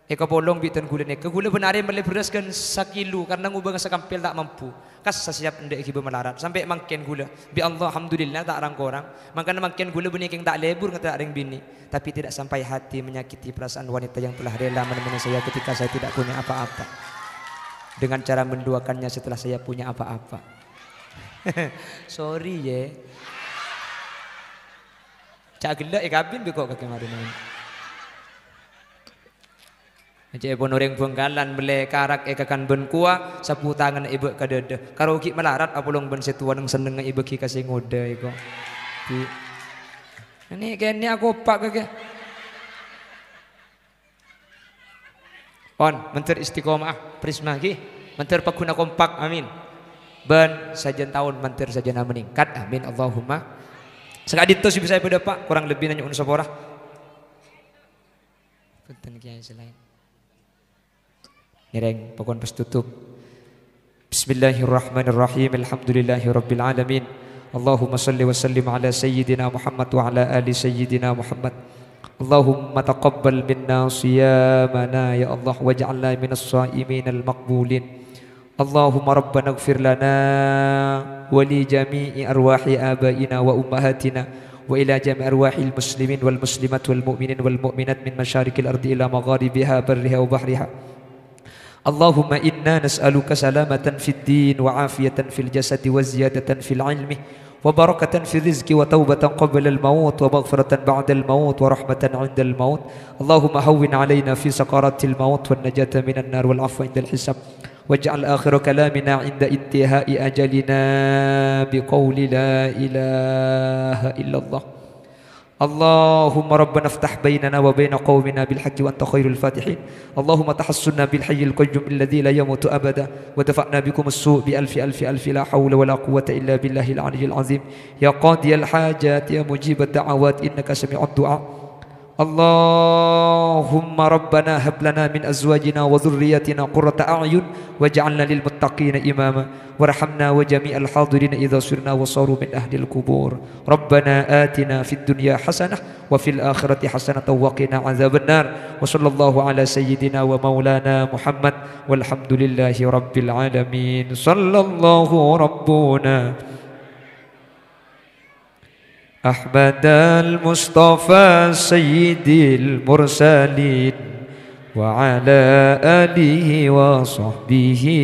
Èkapolong bi' dhân ghulâ nèka, ghulâ bân arè mellè bherrâs ghân sakilo karna ngobângâ sakampola ta' mampu. Kassa sèyap endâ' èghibâ malarat. Sampè' mangkèn ghulâ, bi' Allah, alhamdulillah, ta' rang-korang. Mangkana mangkèn ghulâ bânnè kèng ta' lebur ngaterra' rèng binè', tapi tidak sampai hati menyakiti perasaan wanita yang telah rela menemani saya ketika saya tidak punya apa-apa, dengan cara menduakannya setelah saya punya apa-apa. Sorry, yè. Ca' ghellâ' èkabin bi' ko' kakè marèna. Ca'èpon orèng Bhângkalan mellè karak èkakan bân kowa, sabu tanganna èbâ' ka dâdâ. Karo ghi' malarat apolong bân sè towa neng-sennengnga èbâghi ka sè ngodâ, èko. Bi'. Nè' kènè' akopa' kakè. Pon, mandhâr istiqomah, prisma ghi. Mandhâr pagghun kompak, amin. Bân sajân taon mandhâr sajân meningkat, amin, Allahumma. Saka'dinto sè bisa èpadâpa', korang lebbina nyo'on sapora. Bhunten, Kèyaè, sè laèn. Ngèrèng, pokon pas tutup. Bismillahirrahmanirrahim. Alhamdulillahirabbil alamin. Allahumma shalli wa sallim ala sayyidina Muhammad wa ala ali sayyidina Muhammad. Allahumma taqabbal minna siyamana ya Allah waj'alna minas shaiminal maqbulin. Allahumma rabbana ighfir lana wa li jami'i arwahi abaina wa ummahatina wa ila jami'i arwahil muslimin wal muslimat wal mu'minin wal mu'minat min masyariqil ardi ila magharibiha barriha wa bahriha. Allahumma inna nas'aluka salamatan fid din wa afiyatan fil jasadi wa ziyadatan fil ilmi wa barakatan fil rizqi wa taubatan qablal maut wa maghfiratan ba'dal maut wa rahmatan 'indal maut. Allahumma hawwin 'alaina fi sakaratil maut wan najata minan nar wal 'afwa 'indal hisab. Waj'al akhira kalamina 'inda intihai ajalina biqauli la ilaha illallah. Allahumma rabbana iftah bainana wa baina qaumina bil haqqi wa anta khairul fatihin. Allahumma tahassunna bil hayyil qayyum alladzi la yamutu abada wa dafa'na bikumus su' bi alfi alfi alfi la haula wa la quwwata illa billahil aliyyil azim. Ya qadiyal hajat, ya mujibad da'awat, innaka sami'ud du'a. Allahumma rabbana hab lana min azwajina wa dzurriyyatina qurrata a'yun waj'alna lil muttaqina imama. Warhamna wa jami'al hadirin idza sirna wa saru min ahlil qubur. Rabbana atina fid dunya hasanah wa fil akhirati hasanatan wa qina adzabannar. Wa sallallahu ala sayyidina wa maulana Muhammad walhamdulillahi rabbil alamin. Sallallahu rabbuna Ahmadal Mustafa Sayyidil Mursalin wa ala alihi wa sahbihi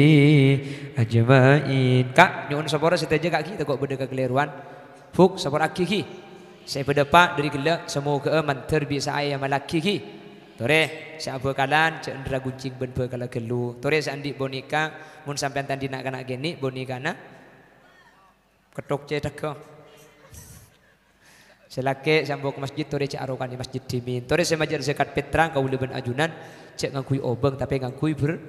ajma'in. Ka', nyo'on sapora sadhâjâ, Ka', ghi, tako' bâdâ kakalèrowan. Buk, sapora'aghi, ghi. Sè bâdâ, Pa', dhâri ghellâ', samoghâ'â mandhâr bisa'a èamallaghi, ghi. Torè, sè abhâkalan, jhâ' endra ghunjing bân bhâkalla ghâllu. Torè sè andi' bonèka, mon sampèyan ta' andi' na'-kana' kènè', bonèkana Ketthok cèthagghâ. Sè lakè' sè ambu ka masjid, torè jhâ' arokan è masjid dhimèn. Torè sè majâr zakat fitrah kaulâ bân ajunan jhâ' ngangghuy obâng, tapè ngangghuy ber-,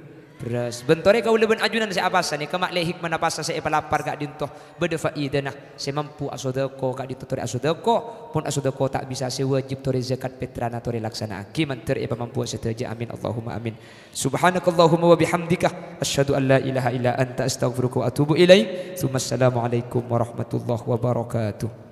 bherrâs. Bân torè kaulâ bân ajunan sè apasa nèka ma' lè hikmana pasa sè èpalapar ka'dinto bâdâ faidana. Sè mampu asodâko ka'dinto torè asodâko, pon asodâko ta' bisa sè wajib torè zakat fitrana torè laksana'aghi mandhâr èpamampuwâ sadhâjâ. Amin, Allahumma amin. Subhanakallahumma wa bihamdika, asyhadu an la ilaha illa anta, astaghfiruka wa atubu ilaik. Tsumma assalamualaikum warahmatullahi wabarakatuh.